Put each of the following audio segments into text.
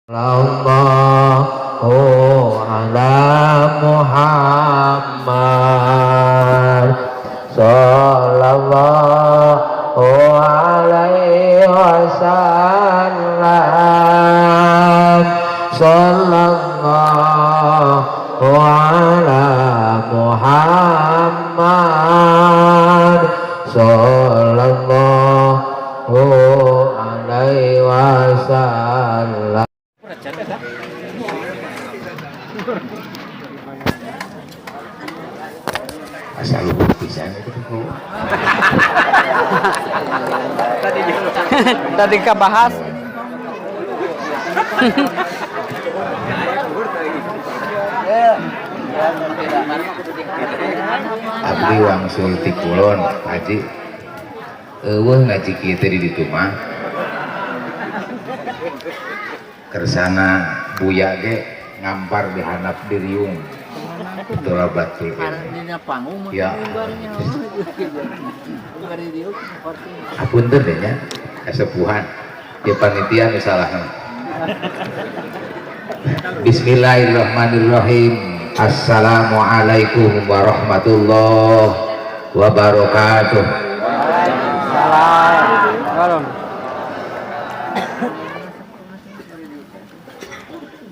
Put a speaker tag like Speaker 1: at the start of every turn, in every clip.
Speaker 1: Sallallahu ala Muhammad sallallahu alaihi wasallam, sallallahu ala Muhammad sallallahu alaihi wasallam. Asal lu pisan itu ku.
Speaker 2: Tadi kabahas.
Speaker 1: Abdi wangsul ti kulon haji, euweuh ngaji kieu teh di ditu mah. Kersana buya ge ngampar di handap diriung Tolabatul ilmi. Ya, apunten deh nya, kasepuhan ya, panitia nu salahna. Bismillahirrahmanirrahim. Assalamualaikum warahmatullahi wabarakatuh.
Speaker 2: Salam.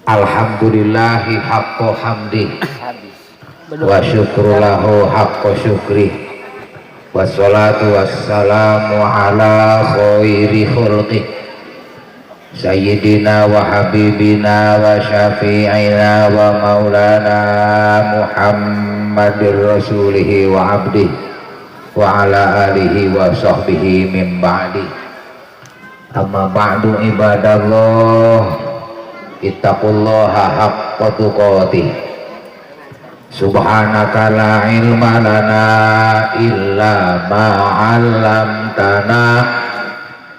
Speaker 1: Alhamdulillahi haqqo hamdi wa syukrulahu haqqo syukri, wassalatu wassalamu ala khairi khulqi sayyidina wa habibina wa syafi'ina wa maulana Muhammadir rasulihi wa abdihi wa ala alihi wa sahbihi min ba'di. Amma ba'du, ibadallah, ittaqullaha haqqa tuqatih. Subhanaka la ilma lana illa ma 'allamtana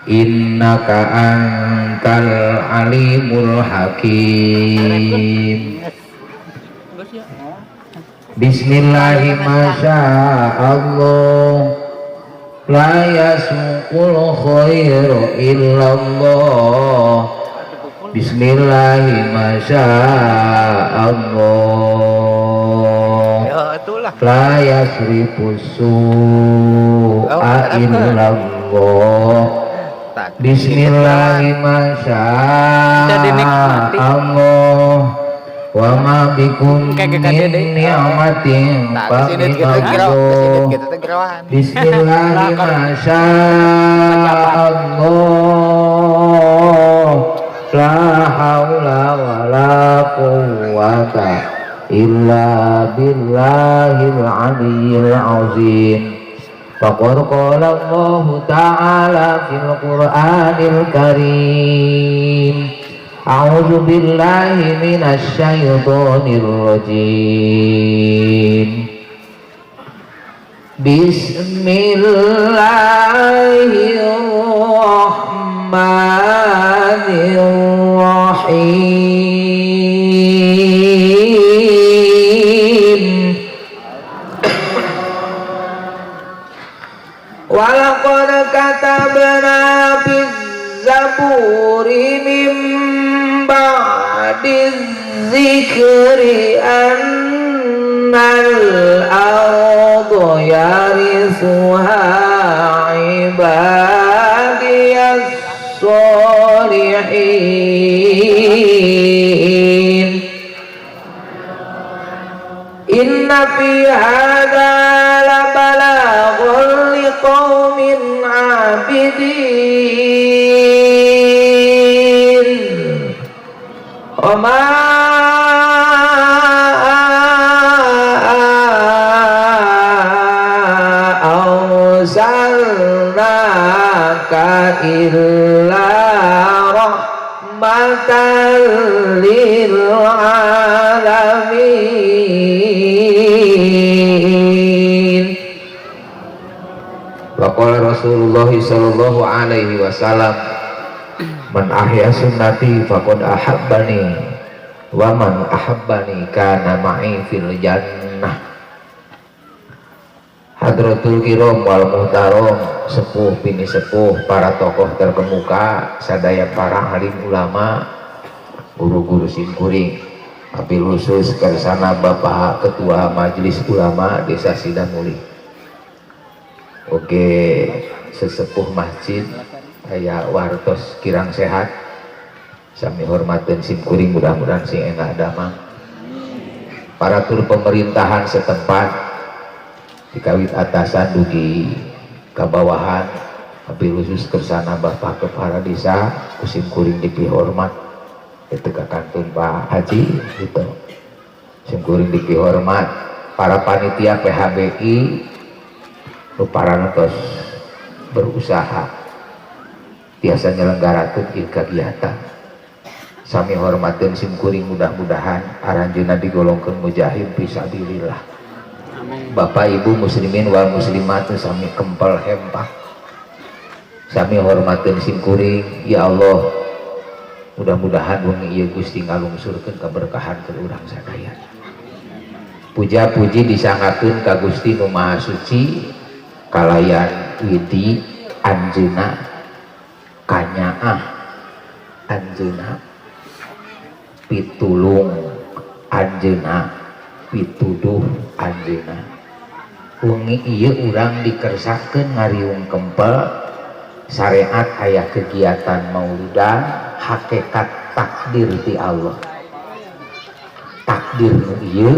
Speaker 1: innaka antal alimul hakim. Bismillahi masyaallah, la yasuqul khairu illallah. Bismillahi masyaallah la yasrifu su'a illallah. Bismillahi masyaallah, wa ma bikum min ni'matin fa minallah. Bismillahi masyaallah, la haula wa la quwwata illa billahil aliyyil azim. Faqad qala Allahu ta'ala fil Qur'anil karim. A'udzu billahi minasy syaithanir rajim. Bismillahirrahmanirrahim. Walaqad katabna fiz zaburi min ba'di dzikri annal arda yarithuha ibadiyas sholihin. Inna fi hadza labalaghun liqaumin 'abidin wa ma arsalnaka illa rahmatan lil alamin. Wa qala Rasulullah sallallahu alaihi wasallam, man ahya sunnati faqad ahabbani wa man ahabbani kana ma'i fil jannah. Hadratul kiram wal muhtaram, sepuh bini sepuh, para tokoh terkemuka, sadaya para alim ulama, Guru-guru simkuring, wabil khusus kersana Bapak Ketua Majelis Ulama Desa Sidamulih. Oke, sesepuh masjid aya wartos kirang sehat, sami hormatin simkuring, mudah-mudahan sing enggak damang. Aparatur pemerintahan setempat dikawit atasan dugi kabawahan, wabil khusus kersana Bapak Kepala Desa, ku simkuring dipihormat, itu ke kantun Pak Haji gitu, simkuring dipihormat. Para panitia PHBI, para tos berusaha tiasa nyelenggarakeun ieu kegiatan, sami hormatin simkuring, mudah-mudahan aranjeunna digolongkeun mujahid fisabilillah. Bapak Ibu muslimin wal muslimat, sami kempel hempah, sami hormatin simkuring. Ya Allah, mudah-mudahan wengi ieu Gusti ngalungsurkeun keberkahan ke urang sadaya. Puja-puji disanggakeun ka Gusti Nu Maha Suci kalayan widi anjeunna, kanyaah anjeunna, pitulung anjeunna, pituduh anjeunna. Wengi ieu urang dikersakeun ngariung kempel syariat, aya kegiatan maulidan, hakikat takdir ti Allah. Takdir nu ieu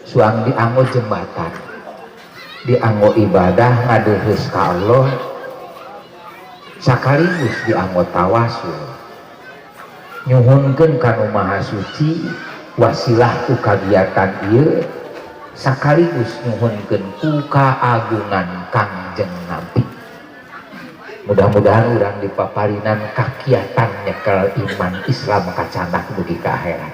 Speaker 1: suang dianggo jembatan, dianggo ibadah ngadeheus ka Allah, sakaligus dianggo tawasul nyuhunkeun ka Nu Maha Suci wasilah ku kagiatan ieu, sakaligus nyuhunkeun ku kaagungan Kangjeng Nabi. Mudah-mudahan urang dipaparinan kakiatan nyekel iman Islam kacanak dugi ka akhirat.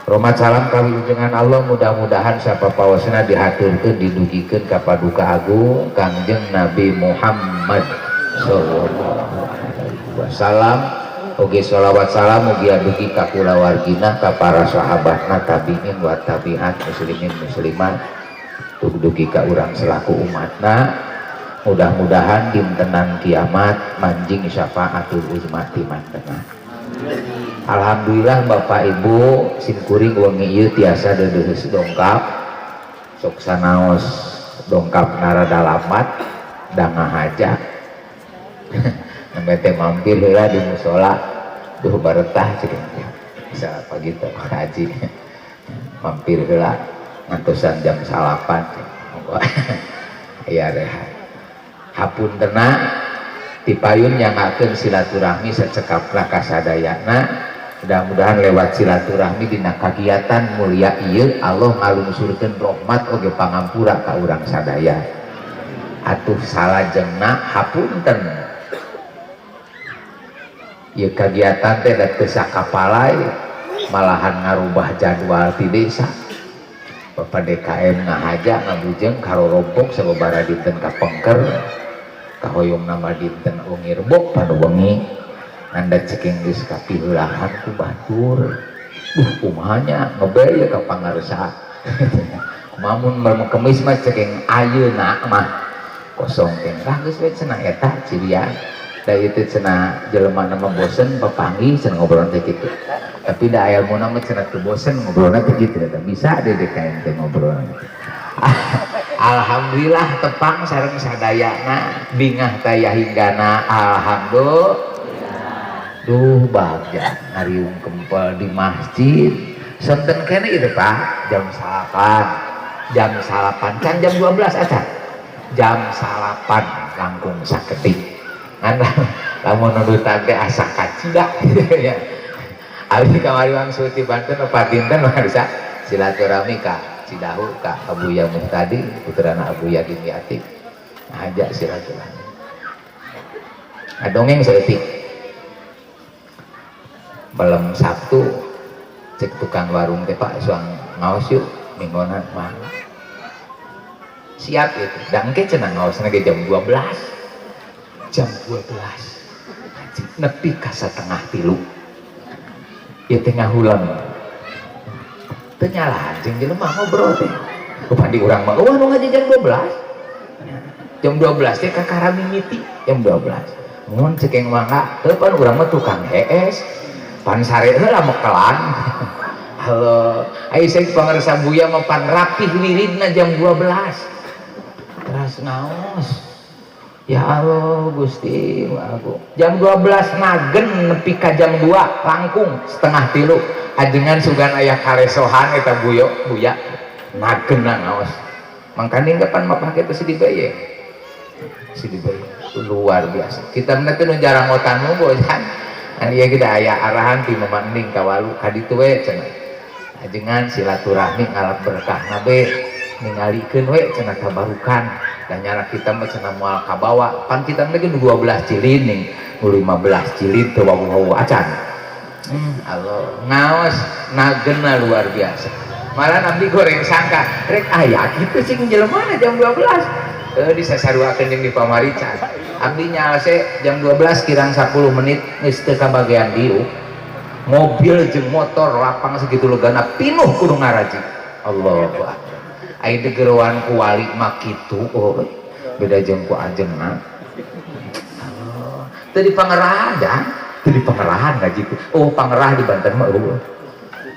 Speaker 1: Romat salam kawilujengan Allah, mudah-mudahan sapapaosna dihaturkeun, didugikeun ka Paduka Agung Kangjeng Nabi Muhammad sallallahu alaihi wasallam. Oge sholawat salam mugi dugi ka kulawargina, ka para sahabatna, tabiin wa tabiat, muslimin muslimat, dugi ka urang selaku umatna. Mudah-mudahan dintenan kiamat manjing syafaatul uzma ti mantena. Alhamdulillah, Bapak Ibu, simkuring wengi ieu tiasa deudeuheus dongkap. Sok sanaos dongkap narada lamat da ngahaja, nembe teh mampir heula di musola, duh baretah cek bisa pagi teh haji mampir heula ngantosan jam 9 aya rehat. Hapuntena tipayun nyangakeun silaturahmi sacekapna kasadayana. Mudah-mudahan lewat silaturahmi dina kagiatan mulia ieu Allah ngalungsurkeun rahmat oge pangampura ka urang sadaya. Atuh salajengna, hapunten, ieu kagiatan teh da teu sakapalai, malahan ngarubah jadwal ti desa. Bapak DKM ngahaja ngabujeng karorompok sababaraha dinten kapengker, kahoyong nama dinten wengi Rebo panu wengi anda ceking geus kapiheulahan ku batur. Duh, kumaha nya ngebel ya ka pangarsa, kumaha mun Kemis mah? Ceking ayeuna mah kosong teh lah, geus we cenah. Eta cirian da ieu cenah, jelema nama bosen papanggih cenah ngobrol teh kitu, tapi da ilmu nama cenah teu bosen ngobrolna teh kitu, da bisa deh DKM teh ngobrol. Alhamdulillah tepang sareng sadayana, bingah taya hinggana. Alhamdulillah. Duh, bagja ngariung kempel di masjid sonten kene itu Pak, jam 9, jam 9 kan jam 12 acan, jam 9 langkung saketik ngan lamun nudutan teh asa kacida ya. Abi kamari wangsul ti Banten 4 dinten bisa silaturahmi ka Cidahu ka Abuya Muhtadi, putrana Abuya Dimyati, ngajak silaturahmi, ngadongeng saeutik. Malam Sabtu cek tukang warung teh, "Pak, suang ngaos yuk minggonan." Mah siap itu dan engke cenah ngaosna ge jam 12, jam 12 nepi ka setengah tilu ya teh ngahulang, teu nyalahan jeung jelema ngobrol teh. Upadi urang mah, wah, nu ngaji jam 12, jam 12 teh kakara mimiti jam 12 mun cekeng mangga teu pan urang mah tukang hees. Pan sare heula mekelan. Halo, ayo saya pangersa Buya mah pan rapih wiridna jam 12. Teras ngaos. Ya Allah Gusti, aku. Jam 12 nagen nepi ka jam 2 langkung setengah tilu. Ajengan sugan aya karesohan eta buyo, Buya. Nagen ngaos. Mangkaning kapan mapah kitu si dibaye. Si dibaye. Luar biasa. Kita mah teu jarang ngotan bosan. Kan ieu kita aya arahan ti Mama Ening kawalu ka ditu we cenah. Ajengan silaturahmi ngalap berkah nabe ningalikeun we cenah tabarukan. Dan nyara kita mah cenah moal kabawa. Pan kita mah nu 12 jilid ning, nu 15 jilid teu wawuh acan. Allah ngaos nagena luar biasa. Malah abdi goreng sangka rek aya kitu sing jelema jam 12. Disasaruakeun jeung di pamarican. Abdi nyalse jam 12 kirang 10 menit geus teu kabagean diuk. Mobil jeung motor lapang segitu legana pinuh kudu ngaraji. Allahu akbar. Aya digeroan ku wali mah kitu oh beda jeung ku ajengan. Allah. Teu dipangerahan dah. Teu dipangerahan ngaji teh. Oh pangerah di Banten mah eueuh.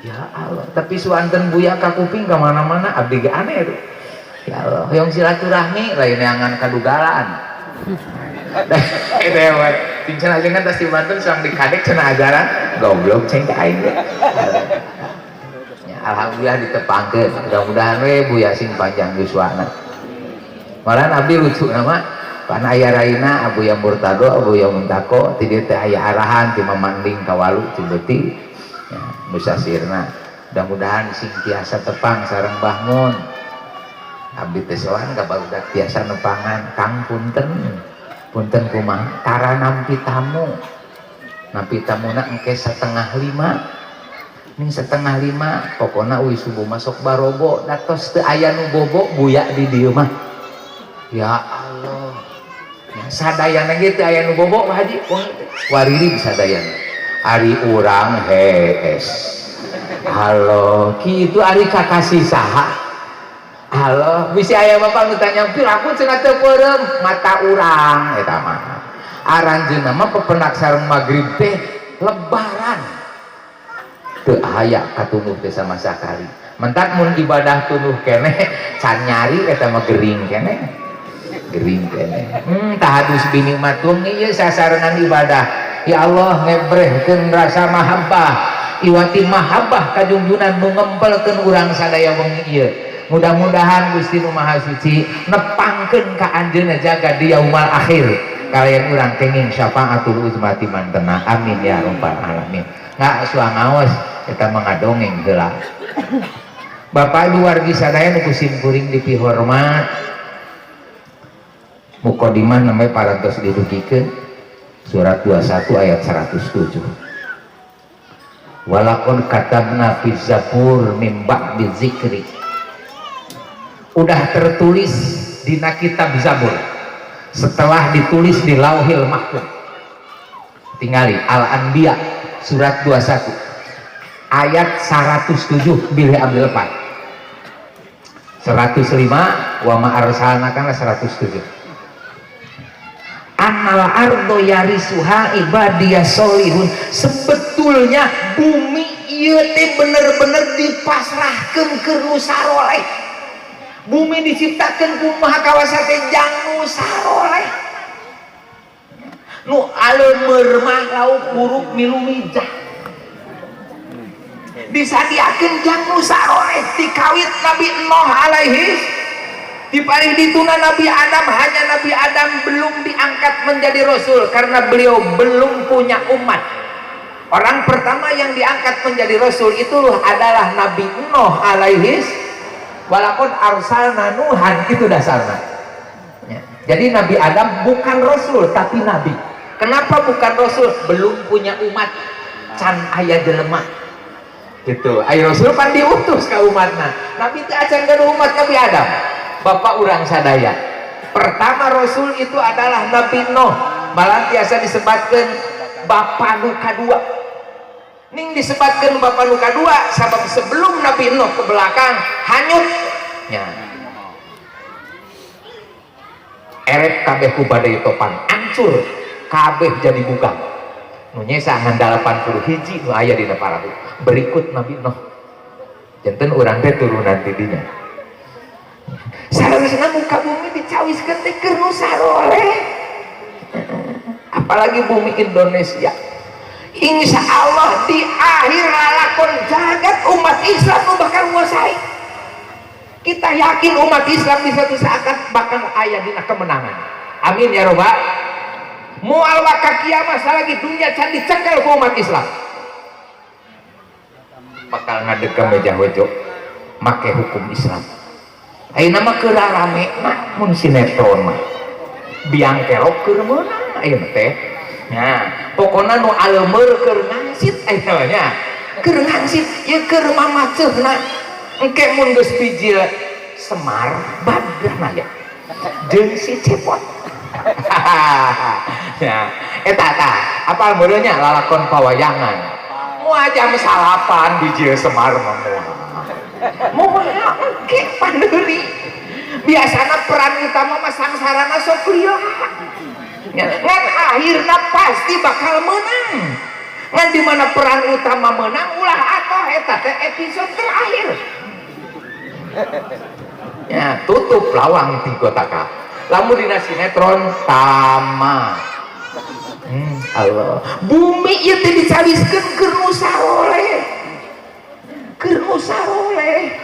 Speaker 1: Ya Allah, tapi suanten Buya ka kuping ka mana-mana abdi ge aneh tuh. Ya Allah, hoyong silaturahmi lain neangan kadugalan. Eta mah cenah ajengan tas di Banten sang dikadek cenah ajaran goblok ceng ka aing ge. Ya, alhamdulillah ditepangkeun. Mudah-mudahan we Buya sing panjang yuswana. Malahan abdi lucu nama pan aya raina Abu Ya Murtado, Abu Ya Muntako ti dieu teh aya arahan ti Mamanding ka Walu Cibeuti. Ya, musasirna. Mudah-mudahan sing tiasa tepang sareng Mbah Mun. Abdi teh soan ka barudak tiasa nepangan Kang punten. Punten kumaha tara nampi tamu. Nampi tamuna engke 4:30. Ning 4:30 pokona uih subuh masuk barobo datos teu aya nu bobo Buya di dieu mah. Ya Allah. Ya, sadayana ge teu aya nu bobo Pak Haji. Wariri sadayana. Ari urang hees. Halo, kitu ari kakasih saha? Halo, bisi aya bapak nu tanya, "Piraku cenah teu peureum?" Mata urang eta mah. Aranjeunna mah pependak sareng magrib teh lebaran. Teu aya katunuh teh sama sakali. Mentak mun ibadah tunuh keneh can nyari eta mah gering keneh. Gering keneh. Tahadus binikmat wengi ieu sasarengan ibadah. Ya Allah ngebrehkeun rasa mahabbah. Iwati mahabbah kajungjunan nu ngempelkeun urang sadaya wengi ieu. Mudah-mudahan Gusti Nu Maha Suci nepangkeun ka anjeunna jaga di yaumal akhir. Kalian urang kenging syafaatul uzma ti mantena. Amin ya rabbal alamin. Nggak suah ngaos kita mengadongeng heula. Bapak Ibu wargi sadaya nu ku simkuring dipihormat. Mukodimah namanya parantos didugikeun surat 21 ayat 107. Walaqad katabna fi zabur mim ba'di zikri. Udah tertulis dina kitab Zabur setelah ditulis di Lauhil Mahfuz. Tingali Al-Anbiya surat 21 ayat 107 bilih abdi lepat. 105 wa ma arsalna kana 107. Annal ardo yarisuha ibadiyas solihun. Sebetulnya bumi ieu teh bener-bener dipasrahkeun ke nu saroleh. Bumi diciptakeun ku Maha Kawasa teh jang nu saroleh. Nu aleumeur mah lauk buruk milu mijah. Disadiakeun jang nu saroleh tikawit Nabi Nuh alaihi dipaling dituna Nabi Adam, hanya Nabi Adam belum diangkat menjadi rasul karena beliau belum punya umat. Orang pertama yang diangkat menjadi rasul itu adalah Nabi Nuh alaihi. Walaqad arsalna Nuhan, itu dasarnya. Ya. Jadi Nabi Adam bukan rasul tapi nabi. Kenapa bukan rasul? Belum punya umat, can aya jelema. Gitu. Ayo rasul pan diutus ke umatna. Nabi teh acan gaduh umat Nabi Adam. Bapak urang sadaya. Pertama rasul itu adalah Nabi Nuh. Malah biasa disebutkan bapak nu kadua. Ning disebutkan bapak nu kadua sabab sebelum Nabi Nuh ke belakang hanyut nya. Eret kabeh ku badai topan, hancur kabeh jadi bukan. Nu nyesa ngan 81 nu aya dina parahu. Berikut Nabi Nuh. Janten urang teh turunan ti dinya. Saleresna muka bumi dicawiskeun teh keur nu saroleh. Apalagi bumi Indonesia. Insya Allah di akhir lalakon jagat umat Islam nu bakal nguasai. Kita yakin umat Islam di suatu saat bakal aya dina kemenangan. Amin ya robbal. Moal waka kiamat lagi dunia can dicekel ku umat Islam. Bakal ngadeg ka meja hojo make hukum Islam. Ayeuna mah keur rame mah mun sinetron mah. Biang kerok keur meunang ayeuna teh. Nah, pokona nu almeur keur ngangsit ayeuna nya. Keur ngangsit ieu keur mamaceuna. Engke mun geus bijil Semar Badrana ya. Jeung si Cepot. Ya, eta tah, apal meureunnya lalakon pawayangan. Moal jam 9 bijil Semar mah moal. Moal engke pandeuri. Biasana peran utama mah sangsarana sok lila. Ya, ngan akhirna pasti bakal menang. Ngan di mana peran utama menang ulah atoh eta teh episode terakhir. Ya, tutup lawang ti gotaka. Lamun dina sinetron tamat. Allah. Bumi ieu teh dicawiskeun keur nu saroleh. Keur nu saroleh.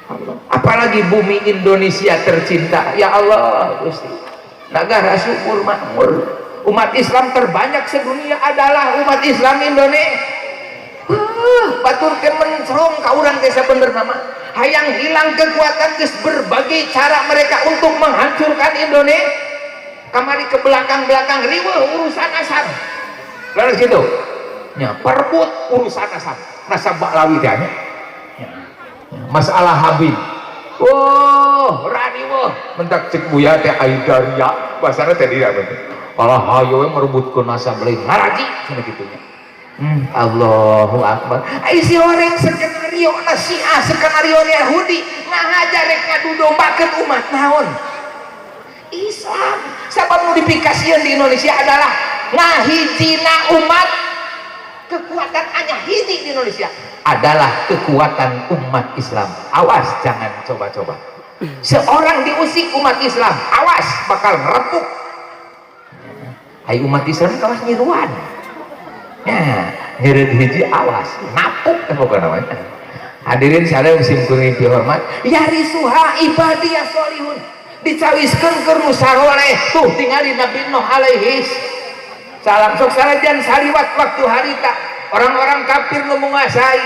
Speaker 1: Allah. Apalagi bumi Indonesia tercinta. Ya Allah, Gusti. Negara subur makmur. Umat Islam terbanyak sedunia adalah umat Islam Indonesia. Batur ke mencrong ka urang teh sabenerna mah. Hayang hilang kekuatan geus berbagai cara mereka untuk menghancurkan Indonesia. Kamari ke belakang-belakang riweuh urusan asam. Lalu situ. Nya perebut urusan asam. Nasab Ba'lawi teh nya. Masalah Habib. Oh, rariweuh mentak cek Buya teh Aidaria bahasana teh dia bener. Alah hayo we merebutkeun nasab lain ngaraji cenah kitu nya. Allahu Akbar. Ai si horeng skenario na si A skenario Yahudi ngahaja rek ngadu dombakeun umat naon? Islam. Sabab nu dipikasieun di Indonesia adalah ngahijina umat. Kekuatan hanya hiji di Indonesia adalah kekuatan umat Islam. Awas jangan coba-coba. Seorang diusik umat Islam, awas bakal ngerepuk. Hai umat Islam kawas ngiruan. Ya, ngireut hiji awas, napuk teh pokona namanya. Hadirin sadaya sim kuring dihormat, ya risuha ibadiyah sholihun. Dicawiskeun keur nu saroleh. Tuh tingali Nabi Nuh alaihi salam sok sanajan saliwat waktu harita orang-orang kafir nu menguasai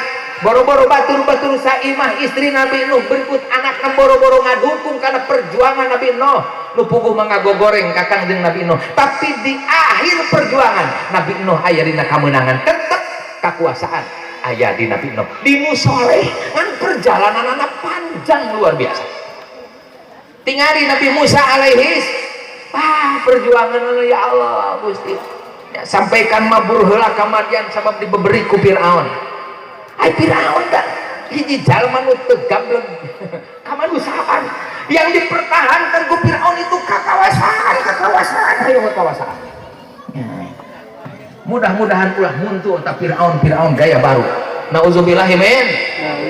Speaker 1: boro-boro batur-batur Saimah istri Nabi Nuh berikut anakna boro-boro ngadukung karena perjuangan Nabi Nuh nu puguh mangagogoreng ka Kangjeng Nabi Nuh, tapi di akhir perjuangan Nabi Nuh aya dina kamenangan, tetep kakuasaan aya di Nabi Nuh di nu soleh. Ngan perjalananana panjang luar biasa. Tingali Nabi Musa alaihi perjuangan ya Allah Gusti ya, sampaikan mabur heula ka Madian sabab dibeberi ku Firaun. Ai Firaun da hiji jalma nu teu gableg kamanusiaan yang dipertahankan ku Firaun itu kakawasaan, kakawasaan, ayo kakawasaan. Ya. Mudah-mudahan ulah muncul tak Firaun Firaun gaya baru. Nauzubillahi min.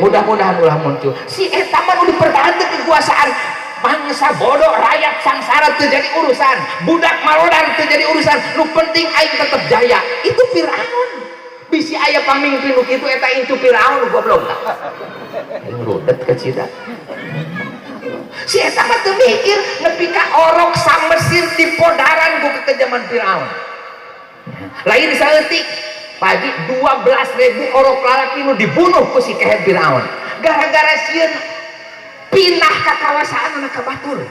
Speaker 1: Mudah-mudahan ulah muncul. Si eta mah nu dipertahankan kekuasaan bangsa bodoh, rakyat sangsara terjadi urusan, budak malodar terjadi urusan, nu penting aing tetep jaya. Itu Firaun. Bisi aya pamimpin nu kitu eta incu Firaun goblok. Aing rudet ke cida. Si eta mah teu mikir nepi ka orok sa Mesir dipodaran ku kekejaman Firaun. Lain saeutik pagi 12.000 orok lalaki nu dibunuh ku si kehed Firaun. Gara-gara sieun pindah ka kawasaan anak ka batur.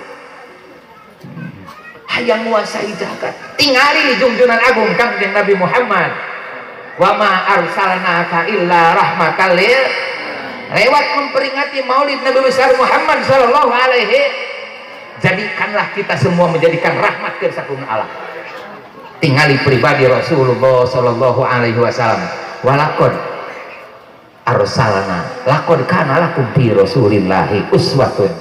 Speaker 1: Hayang nguasai jagat. Tingali Junjunan Agung Kangjeng Nabi Muhammad. Wa ma arsalnaka illa rahmatan lil. Lewat memperingati Maulid Nabi besar Muhammad sallallahu alaihi, jadikanlah kita semua menjadikan rahmat ke sakum Allah. Tingali pribadi Rasulullah sallallahu alaihi wasallam. Walaqad arsalna laqad kana lakum fi rasulillahi uswatun.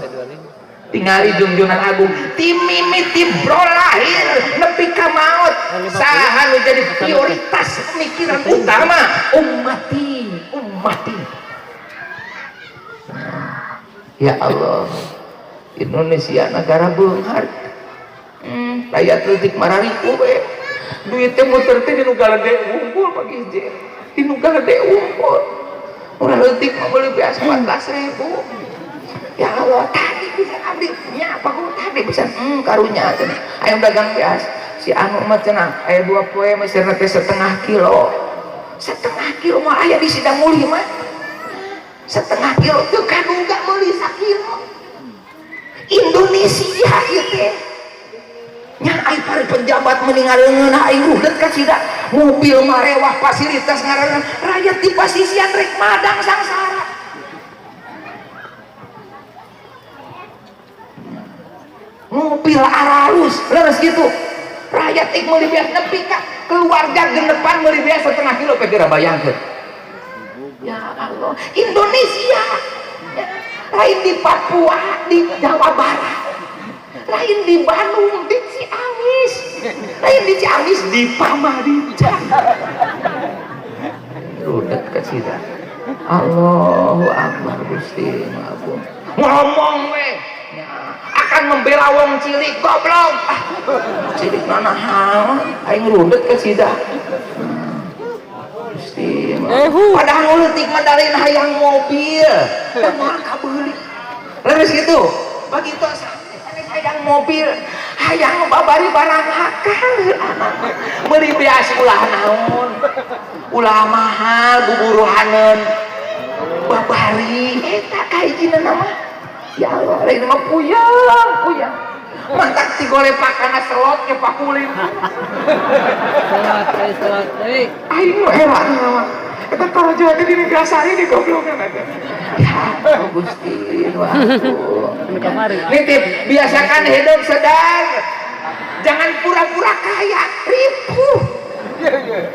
Speaker 1: Tingali Junjunan Agung ti mimiti bro lahir nepi ka maut saha nu jadi prioritas pemikiran utama ummati ummati. Ya Allah, Indonesia negara beunghar. Rakyat leutik marariku we. Duit teh muter teh di nu galede wungkul pagi je. Di nu galede wungkul. Murah leutik mah meuli beas 14.000. Ya Allah, tadi bisa abdi nya apa gua tadi bisa karunya cenah. Aya dagang beas si anu mah cenah aya 2 poe meusirna teh setengah kilo. Setengah kilo mah aya di Sidang Mulih mah. Setengah kilo teu kaduga meuli sakilo. Indonesia ieu teh. Nya ai para pejabat mending ngaleungeun aing rudet ka sida. Mobil marewah fasilitas ngaranna rakyat di pasisian rek madang sangsara. Mobil aralus leres gitu. Rakyat ik meuli beas nepi ka keluarga genepan meuli beas setengah kilo pegera bayangkeun. Ya Allah, Indonesia ya, lain di Papua, di Jawa Barat, lain di Bandung, di Ciamis, lain di Ciamis, di Pamarican. Rudet kasih. Allahu Akbar Gusti Agung. Ngomong we, ya, akan membela wong cilik goblok. Ah, cilik nanahan, aing rudet kasih. Gusti. Padahal leutik mah dalin hayang mobil. Da moal kabeuli. Leres gitu. Begitu hayang mobil, hayang babari barang hakal anak. Meuli beas ulah naon? Ulah mahal buburuhaneun. Babari eta kahijina mah. Ya Allah, lain mah puyeng, puyeng. Mantak tigolepak kana selot ke pakulin.
Speaker 2: Selot selot deui.
Speaker 1: Aing nu heran mah. Eta taraja teh di Neglasari di goblokan eta. Ya Allah Gusti nu agung. Nitip, biasakan hidup sadar. Jangan pura-pura kaya, ripuh.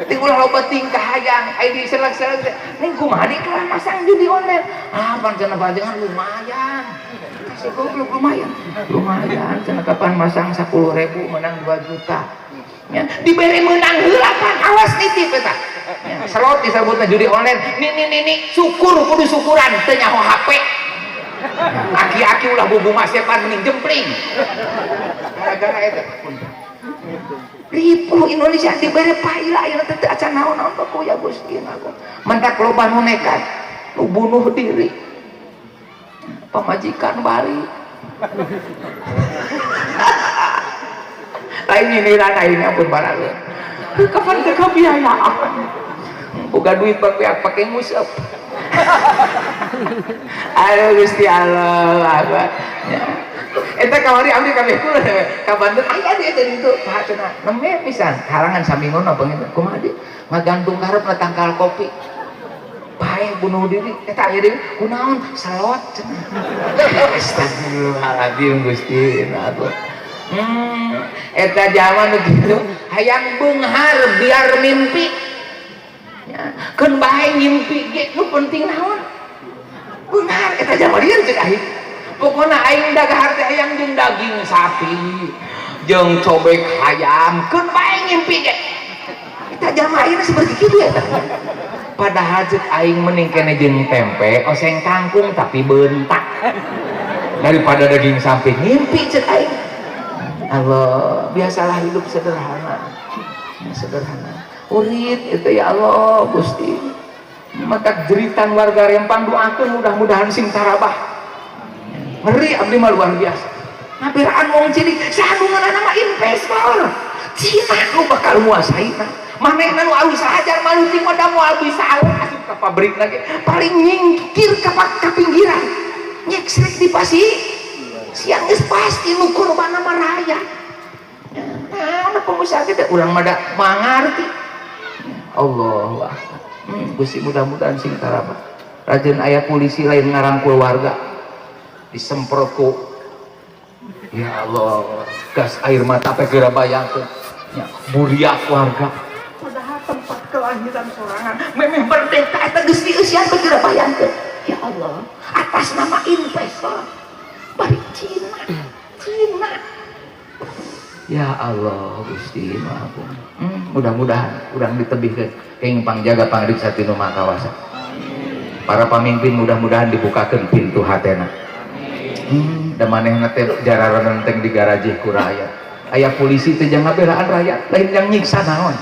Speaker 1: Ti ulah loba tingkah hayang, ai diselek-selek teh. Ning kumaha di kalah masang judi online. Ah, pan cenah bajengan lumayan. Kasih goblok lumayan. Lumayan cenah kapan masang 10.000 menang 2 juta. Ya, dibere menang heula pan awas nitip eta. Ya, slot disebutna judi online. Ni ni ni ni syukur kudu syukuran teu nyaho HP. Aki-aki ulah bubu masepan mending jempling. Gara-gara eta. Ripuh Indonesia dibere paila ayeuna teh teu acan naon-naon baku ya Gusti Agung. Mentak loba nu nekat, nu bunuh diri. Pamajikan balik. Lain nyindiran aing ampun baraleun. Kapan teu kabiayaan. Boga duit bae pake nguseup. Aduh Gusti Allah, apa? Ya. Eta kamari abdi kabeh kula ka Bandung aya di eta ditu Pak cenah nembe pisan halangan saminggono panginten kumaha di ngagantung karepna tangkal kopi paeh bunuh diri eta aya deui kunaon selot cenah. Astagfirullahaladzim Gusti aduh. Eta zaman nu kitu hayang beunghar biar mimpi. Ya, keun bae ngimpi ge nu penting naon? Beunghar eta zaman ieu ceuk aing. Pokona aing dagahar teh hayang jeung daging sapi, jeung cobek hayam, keun bae ngimpi ge. Eta jalma ayeuna seperti kitu eta. Padahal ceuk aing mending kene jeung tempe, oseng kangkung tapi bentak. Daripada daging sapi ngimpi ceuk aing. Allah, biasalah hidup sederhana. Sederhana. Urit itu ya Allah Gusti. Maka jeritan warga Rempang doakeun mudah-mudahan sing tarabah. Ngeri abdi mah luar biasa. Ngabiraan wong cilik sadungeunana mah investor. Cina nu bakal nguasaina. Manehna nu alus hajar maluting mah da moal bisa asup ka pabrik lagi. Paling nyingkir ka pinggiran. Nyeksrek di pasi. Siang geus pasti nu korbanna mah rakyat. Nah, pengusaha kita urang mah da mangarti. Allahu Akbar. Gusti mudah-mudahan sing tarabah. Rajin aya polisi lain ngarangkul warga. Disemprot ku ya Allah, gas air mata geura bayangkeun. Ya, buriak warga. Padahal tempat kelahiran sorangan memeh merdeka eta geus dieusian geura bayangkeun. Ya Allah, atas nama investor. Bari Cina, Cina. Ya Allah, Gusti Maha. Mudah-mudahan urang ditebihkeun kenging pangjaga pangriksa ti Nu Maha Kawasa. Para pamimpin mudah-mudahan dibukakan pintu hatena. Da manehna teh jararenenteng digarajih ku rakyat. Aya polisi teh jang ngabelaan rakyat, lain yang nyiksa naon.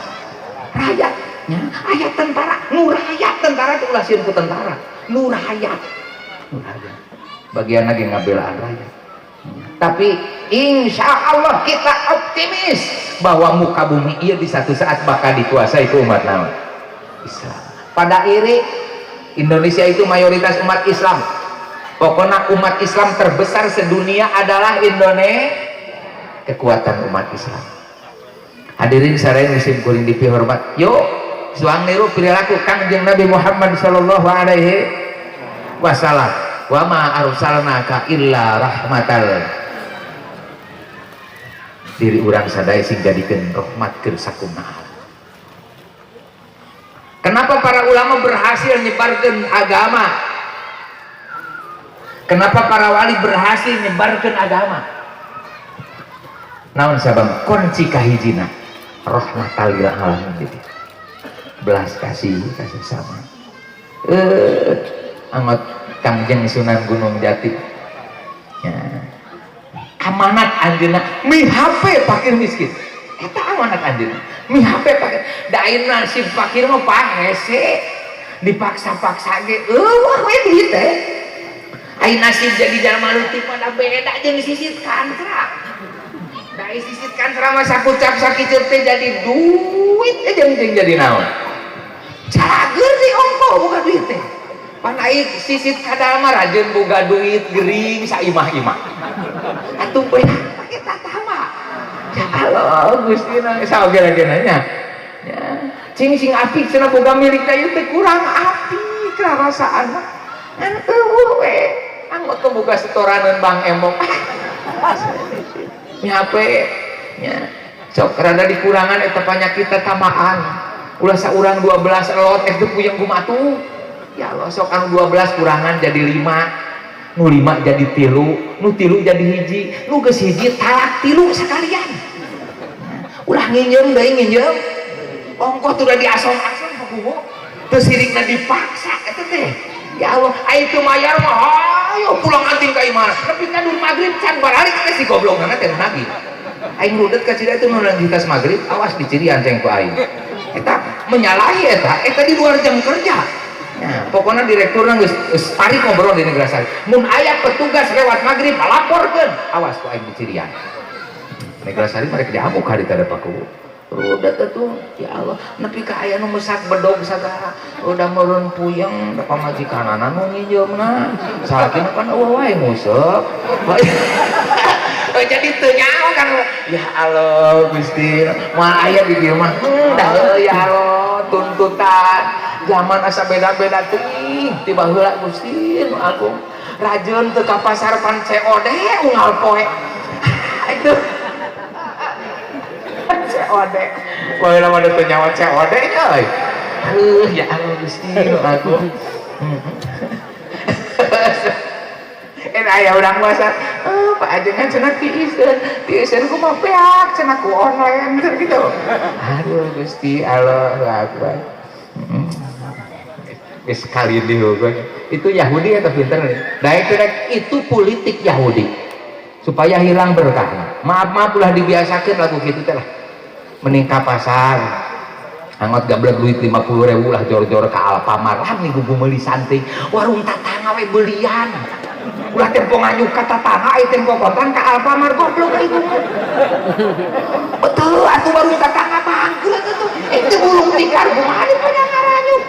Speaker 1: Rakyat nya, aya tentara, nu rakyat tentara teh ulah sieun ku tentara, nu rakyat. Nu rakyat. Bagian lagi ngabelaan rakyat. Tapi insya Allah kita optimis bahwa muka bumi ieu di satu saat bakal dikuasai ku umat naon? Islam. Pada iri Indonesia itu mayoritas umat Islam. Pokoknya umat Islam terbesar sedunia adalah Indonesia. Kekuatan umat Islam. Hadirin sadaya musim kuring dipihormat. Yuk, suang niru perilaku Kangjeng Nabi Muhammad sallallahu alaihi wasallam. Wa ma arsalnaka illa rahmatal. Diri urang sadaya sing jadikeun rahmat keur sakumaha. Kenapa para ulama berhasil nyebarkan agama? Kenapa para wali berhasil nyebarkan agama? Naon sabab kunci kahijina rahmatal lil alamin gitu. Belas kasih kasih sama. Angot Kangjeng Sunan Gunung Jati. Ya. Amanat anjeunna mihape fakir miskin. Eta amanat anjeunna. Mihape fakir. Da ayeuna nasib fakir mah pangese. Dipaksa-paksa ge euweuh we duit teh. Ai nasib jadi jalma leutik mah da beda jeung sisit kancra. Da sisit kancra mah sakucap sakiceup teh jadi duit jeung jeung jadi naon. Cager di ongko boga duit teh. Pan ai sisit kadal mah rajeun boga duit gering saimah-imah. Atuh we eta tama. Ya Allah Gusti na saoge lagi nanya. Ya. Cing sing apik cenah boga milik teh ieu teh kurang apik rarasaan mah. Ngan euweuh we. Anggot teh boga setoraneun Bang Emok. Ni HP nya. Sok rada dikurangan eta panyakit tamaan. Ulah saurang 12 lot eh teu puyeng kumaha tuh. Ya Allah sok anu 12 kurangan jadi 5. Nu 5 jadi 3, nu 3 jadi hiji, nu geus hiji talak 3 sekalian. Ulah nginjem deui nginjem. Ongkoh tuh udah diasong-asong kumaha. Teu sirikna dipaksa eta teh. Ya Allah, ai teu mayar mah ayo pulang anting ka imah. Nepi ka dur magrib can baralik teh si goblokna teh nagih. Aing rudet ka cida itu nu tas magrib, awas dicirian ceng ku aing. Eta menyalahi eta, eta di luar jam kerja. Nah, pokoknya direkturna geus tarik ngobrol di Negrasari. Mun aya petugas lewat magrib laporkeun, awas ku aing dicirian. Negrasari mereka diamuk hari tadi paku. Rudet tuh, ya Allah, nepi ka aya nu mesak bedog sagala. Udah meureun puyeng da pamajikanana nu nginjeumna. Salakina kan eueuh wae nguseup. Jadi teu nyaho kan. Ya Allah Gusti, moal aya di dieu mah. Dah ya Allah, tuntutan zaman asa beda-beda teuing ti baheula Gusti nu agung. Rajeun teu ka pasar pan COD unggal poe. Itu COD. Baheula mah teu nyawa COD nya euy. Heuh ya Allah Gusti nu agung. Aya urang masa, Pak Ajengan cenah tiiseun, tiiseun kumaha beak cenah ku online gitu. Aduh Gusti Allahu Akbar. Geus sekali dihukum. Itu Yahudi atau pinter nih? Nah itu politik Yahudi supaya hilang berkahnya. Maaf maaf ulah dibiasakan lagu gitu teh lah. Mending ka pasar. Anggot gablek duit 50.000 lah jor-jor ka Alfamart lah nih gugu meuli santing. Warung tatangga we belian. Ulah tempo nganyuk ka tatangga ai tempo kontan ka Alfamart goblok ai mah. Betul atuh warung tatangga bangkrut atuh. Itu burung tikar kumaha pada ngaranyuk.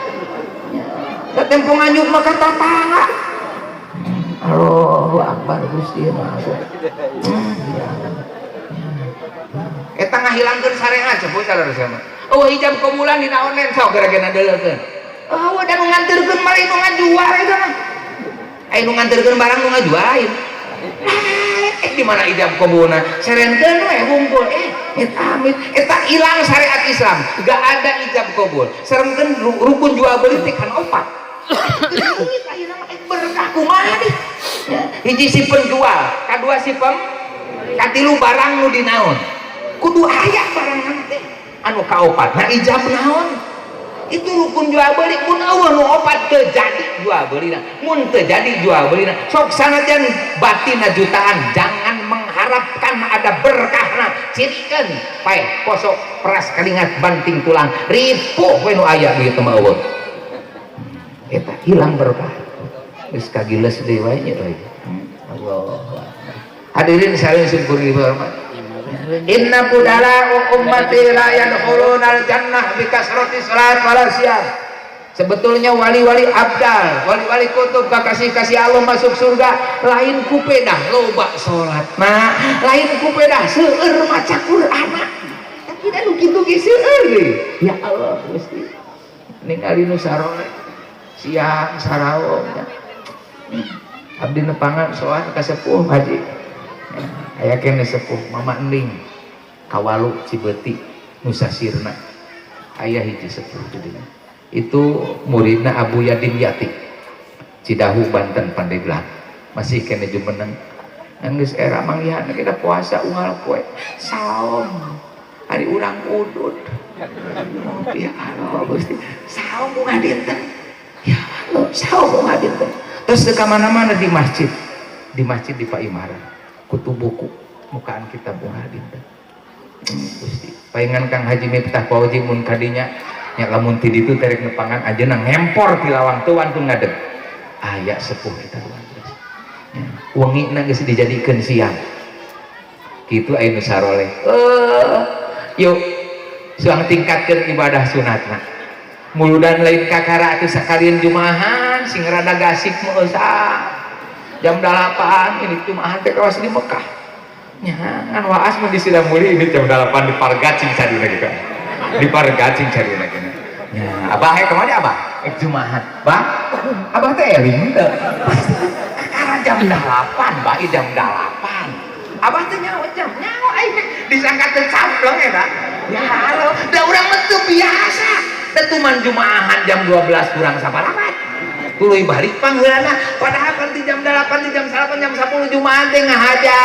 Speaker 1: Da tempo nganyuk mah ka tatangga. Allahu Akbar Gusti Maha Agung. Ya. Eta ngahilangkeun syariat cepu saudara mah. Oh ijab kabulan dina online sok gara-gara deuleukeun. Oh da nu nganterkeun mah nu ngajual eta mah. Ai nu nganterkeun barang nu ngajual lain. Di mana ijab kabulna? Serenkeun we hungkul. Eta amit eta ilang syariat Islam. Gak ada ijab kabul. Serengkeun rukun jual beli teh kan opat. Duit ayeuna mah berkah kumaha nih? Ya, hiji si penjual, kadua si pem, katilu barang nu dinaon. Kudu aya barang teh. Anu kaopat, nah ijab naon? Itu rukun jual beli. Mun euweuh nu opat teu jadi jual belina. Mun teu jadi jual belina, sok sanajan batina jutaan, jangan mengharapkan ada berkahna. Cirikeun paeh kosok peras keringat banting tulang ripuh we nu aya duit mah euweuh. Eta hilang berkah. Geus kagiles deui wae nya euy. Allah. Hadirin saling syukur hormat. Inna budala ummati la yadkhulunal jannah bi kasrati salat wala siyam. Sebetulnya wali-wali abdal, wali-wali kutub kakasih-kasih Allah masuk surga lain ku pedah loba salat. Nah, lain ku pedah seueur maca Quran. Tapi da nu kitu ge seueur deui. Ya Allah Gusti. Ningali nu saroleh siang sarawong ya. Abdi nepangan soan ka sepuh haji. Aya kene sepuh Mama Ening Kawalu Cibeuti Nusa Sirna. Aya hiji sepuh jadinya. Itu muridna Abu Yadin Yati Cidahu Banten Pandeglang. Masih kene jumeneng. Geus era manggihan kita puasa unggal poe saum hari urang udud. Ya Allah Gusti, saum unggal dinten. Ya Allah, saum unggal dinten. Terus ke mana-mana di masjid. Di masjid di Pak Imaran. Kutu buku mukaan kitab unggal dinten. Gusti, paingan Kang Haji Miftah Fauzi mun kadinya nya lamun ti ditu terek nepangan ajeuna ngempor ti lawang teu wantun ngadeg. Aya sepuh eta luar biasa. Ya, wengina geus dijadikeun siang. Kitu aya nu saroleh. Yuk suang tingkatkeun ibadah sunatna. Muludan lain kakara atuh sakalian jumahan sing rada gasik mah eusa. Jam 8 ini jumahan teh kawas di Mekah. Nya ngan waas mah di Sidamuli ini jam 8 di Pargacing saduna gitu. Di Pargacing saduna gitu. Nya, abah he kemana abah? Ek jumahan. Bah, abah teh eling teu. Kakara jam 8, bah jam 8. Abah teh nyawa jam nyawa aing disangka teu campleng eta. Ya Allah, da urang mah teu biasa. Tetuman jumaahan jam 12 kurang saparapat. Tuluy balik pangheulana padahal kan di jam 8 di jam 8 jam 10 jumahan teh ngahaja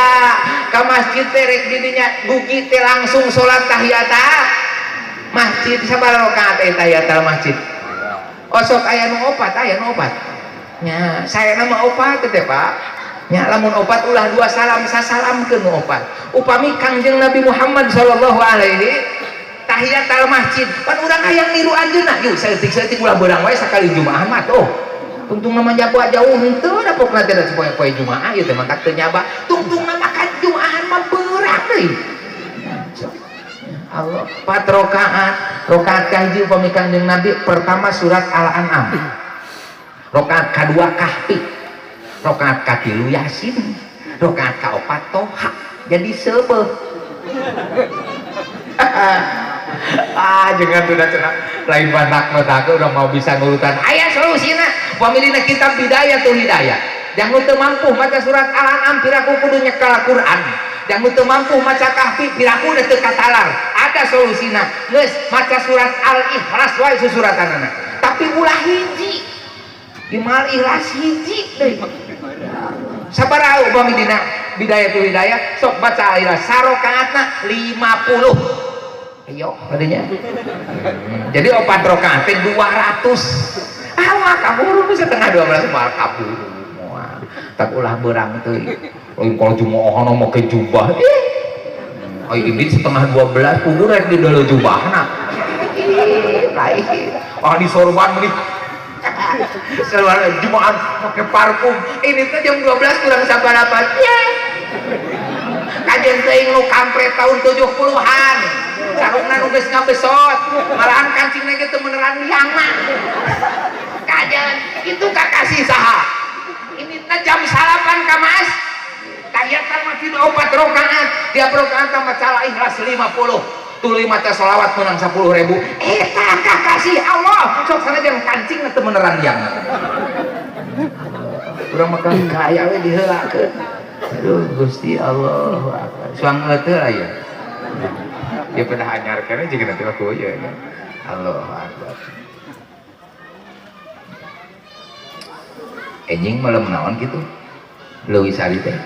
Speaker 1: ka masjid teh rek di dinya gugi teh langsung salat tahiyatul masjid. Sabaraha rakaat teh tahiyatul masjid? Osok aya nu opat, aya nu opat nya. Saya nama opat teh Pak nya. Lamun opat ulah dua salam, sasalamkeun nu opat. Upami Kangjeng Nabi Muhammad sallallahu alaihi tahiyatul masjid pan urang hayang niru anjeunna. Yuk saeutik-saeutik ulah beurang wae sakali jumaah mah tuh. Tungtung nama jauh jauh henteu da pokna teh poe-poe jumaah ieu teh mantak teu nyaba. Tungtung nama ka jumaahan mah beurang deui. Allah, empat rakaat. Rakaat kahiji upami Kangjeng Nabi pertama surat Al-An'am, rakaat kadua Kahfi, rakaat katilu Yasin, rakaat kaopat Toha. Jadi seubeuh. Ah, jangan sudah cenah lain banak mah udah mau bisa ngurutan. Aya solusina pamilina kitab Bidayatul Hidayah. Jangan teu mampu maca surat Al-An'am piraku kudu nyekel Quran. Jangan teu mampu maca Kahfi piraku udah teu katalar. Ada solusina, geus maca surat Al-Ikhlas wae susuratanana. Tapi ulah hiji. Di mal ikhlas hiji deui. Sabaraha upami dina Bidayatul Hidayah sok baca Al-Ikhlas sarokaatna 50. Ayo tadinya. Jadi opat rakaat teh 200. Ah, mah kaburu setengah 12 moal kaburu. Moal. Tak ulah beurang teuing. Lain kalau jumaahan make jubah. Ih. Ai ini setengah 12 kudu rek di dalam jubahna. Ih, lain. Ah, di sorban meni. Sorban jumahan make parfum. Ini teh jam 12 kurang saparapat. Ye. Kajen teuing nu kampret tahun 70-an. Sarungna nu geus ngabesot, malahan kancingna ge teu meneran liangna. Kajen itu kakasih saha? Ini teh jam salapan ka Mas. Tahiyatul masjid opat rakaat, tiap rakaat maca Ikhlas 50. Tuluy maca sholawat menang 10.000. Eta kakasih Allah. Sok sanajan kancingna teu meneran liangna. Urang mah kaya we diheulakeun. Aduh Gusti Allahu Akbar. Suang teu aya. Ya pada anyar kene jeung nanti aku ya. Allahu Akbar. Enjing malam naon gitu leuwih sari teh.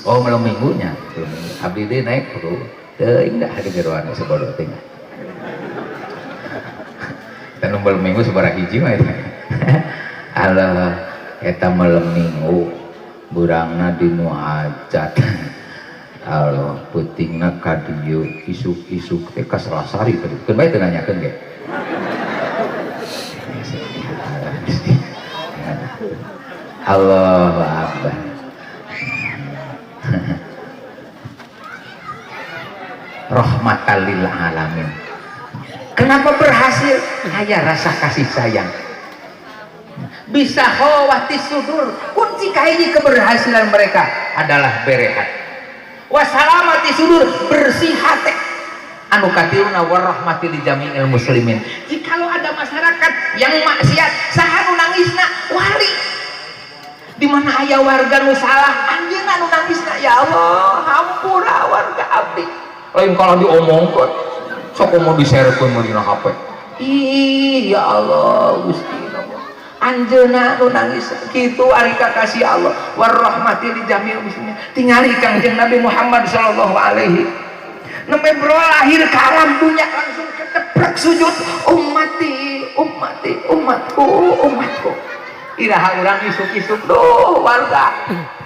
Speaker 1: Oh malam minggunya, malam minggu. Abdi teh naik bro. Teuing dah di jeroan sebodoh teh. Kita nu malam minggu sabaraha hiji mah eta. Alah eta malam minggu burangna di nu hajat. Allah peutingna ka dieu isuk-isuk teh ka Selasari tadi. Keun bae teu nanyakeun ge. Allahu Akbar. Rahmatan lil alamin. Kenapa berhasil? Hanya rasa kasih sayang. Bisa khawati sudur. Kunci kahiji keberhasilan mereka adalah berehat. Wasalamati sudur, bersih hati. Anu katiluna warahmati li jami'il muslimin. Jikalau ada masyarakat yang maksiat, saha nu nangisna? Wali. Di mana aya warga nu salah, anjeunna nu nangisna, ya Allah, hampura warga abdi. Lain kalau diomongkeun, sok mau di-sharekeun mah dina HP. Ih, ya Allah, Gusti Allah. Anjeunna nu nangis kitu ari kakasih Allah, warahmati li jami'il muslimin. Tingali Kangjeng Nabi Muhammad sallallahu alaihi. Nembe bro lahir ke alam dunia langsung keteprek sujud, ummati, ummati, umatku, umatku. Iraha urang isuk-isuk duh warga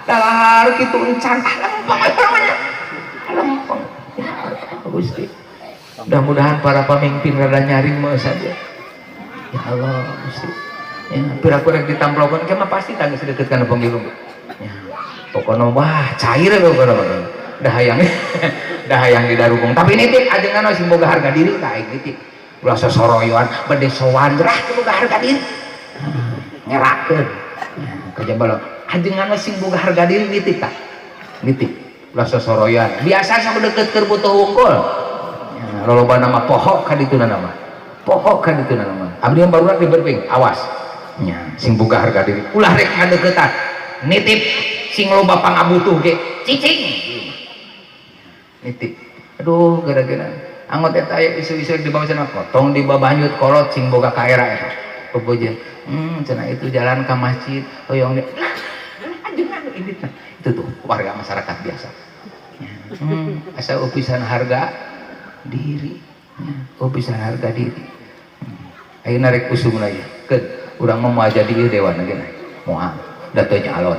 Speaker 1: dalahar kitu encan lempeng namanya lempeng. Ya Gusti, mudah-mudahan para pemimpin rada nyaring mah saja. Ya Allah Gusti, ya piraku rek ditamplokeun ke mah pasti tangis deket kana pemilu. Ya pokona wah cair pokona mah dah hayang dah hayang didarukung. Tapi nitip ajengan sing boga harga diri ka aing nitip ulah sosoroyoan bade sowan gerah teu boga harga diri. Ngerakeun kajaba ajengan sing boga harga diri nitip tak nitip ulah sosoroyan biasa sok deket keur butuh wungkul ya, loloba nama pohok ka dituna nama pohok ka dituna nama abdi yang barudak diberping awas nya sing boga harga diri ulah rek ngadeukeutan nitip sing loba pangabutuh ge cicing nitip. Aduh gara-gara angot eta aya isu-isu di bawah sana potong di babanyut kolot sing boga kaera eta pepojeun. Cenah itu jalan ke masjid, hoyong dia. Lah, ajengan ini itu tuh warga masyarakat biasa. Asa upisan harga diri. Upisan harga diri. Ayeuna rek usum lagi. Keun urang mah moal jadi ieu dewan ge nah. Moal da teu nyalon.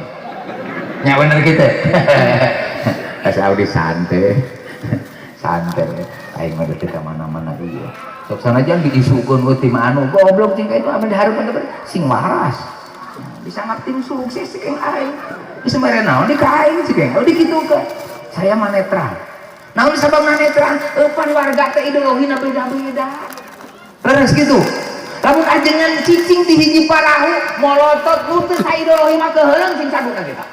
Speaker 1: Nya bener kitu. Asa audi santai. Santai. Aing mah teu ka mana-mana ieu. Sok sanajan diisukeun we tim anu goblok cing itu ame dihareupeun sing waras. Bisa ngap tim sukses cing aing. Bisa mere naon di ka aing cing. Oh dikitukeun. Saya mah netral. Naon sababna netral? Eupan warga teh ideologina beda-beda. Leres kitu. Lamun ajengan cicing di hiji parahu molotot nu teu saideologi mah keuheuleung sing saduna kita.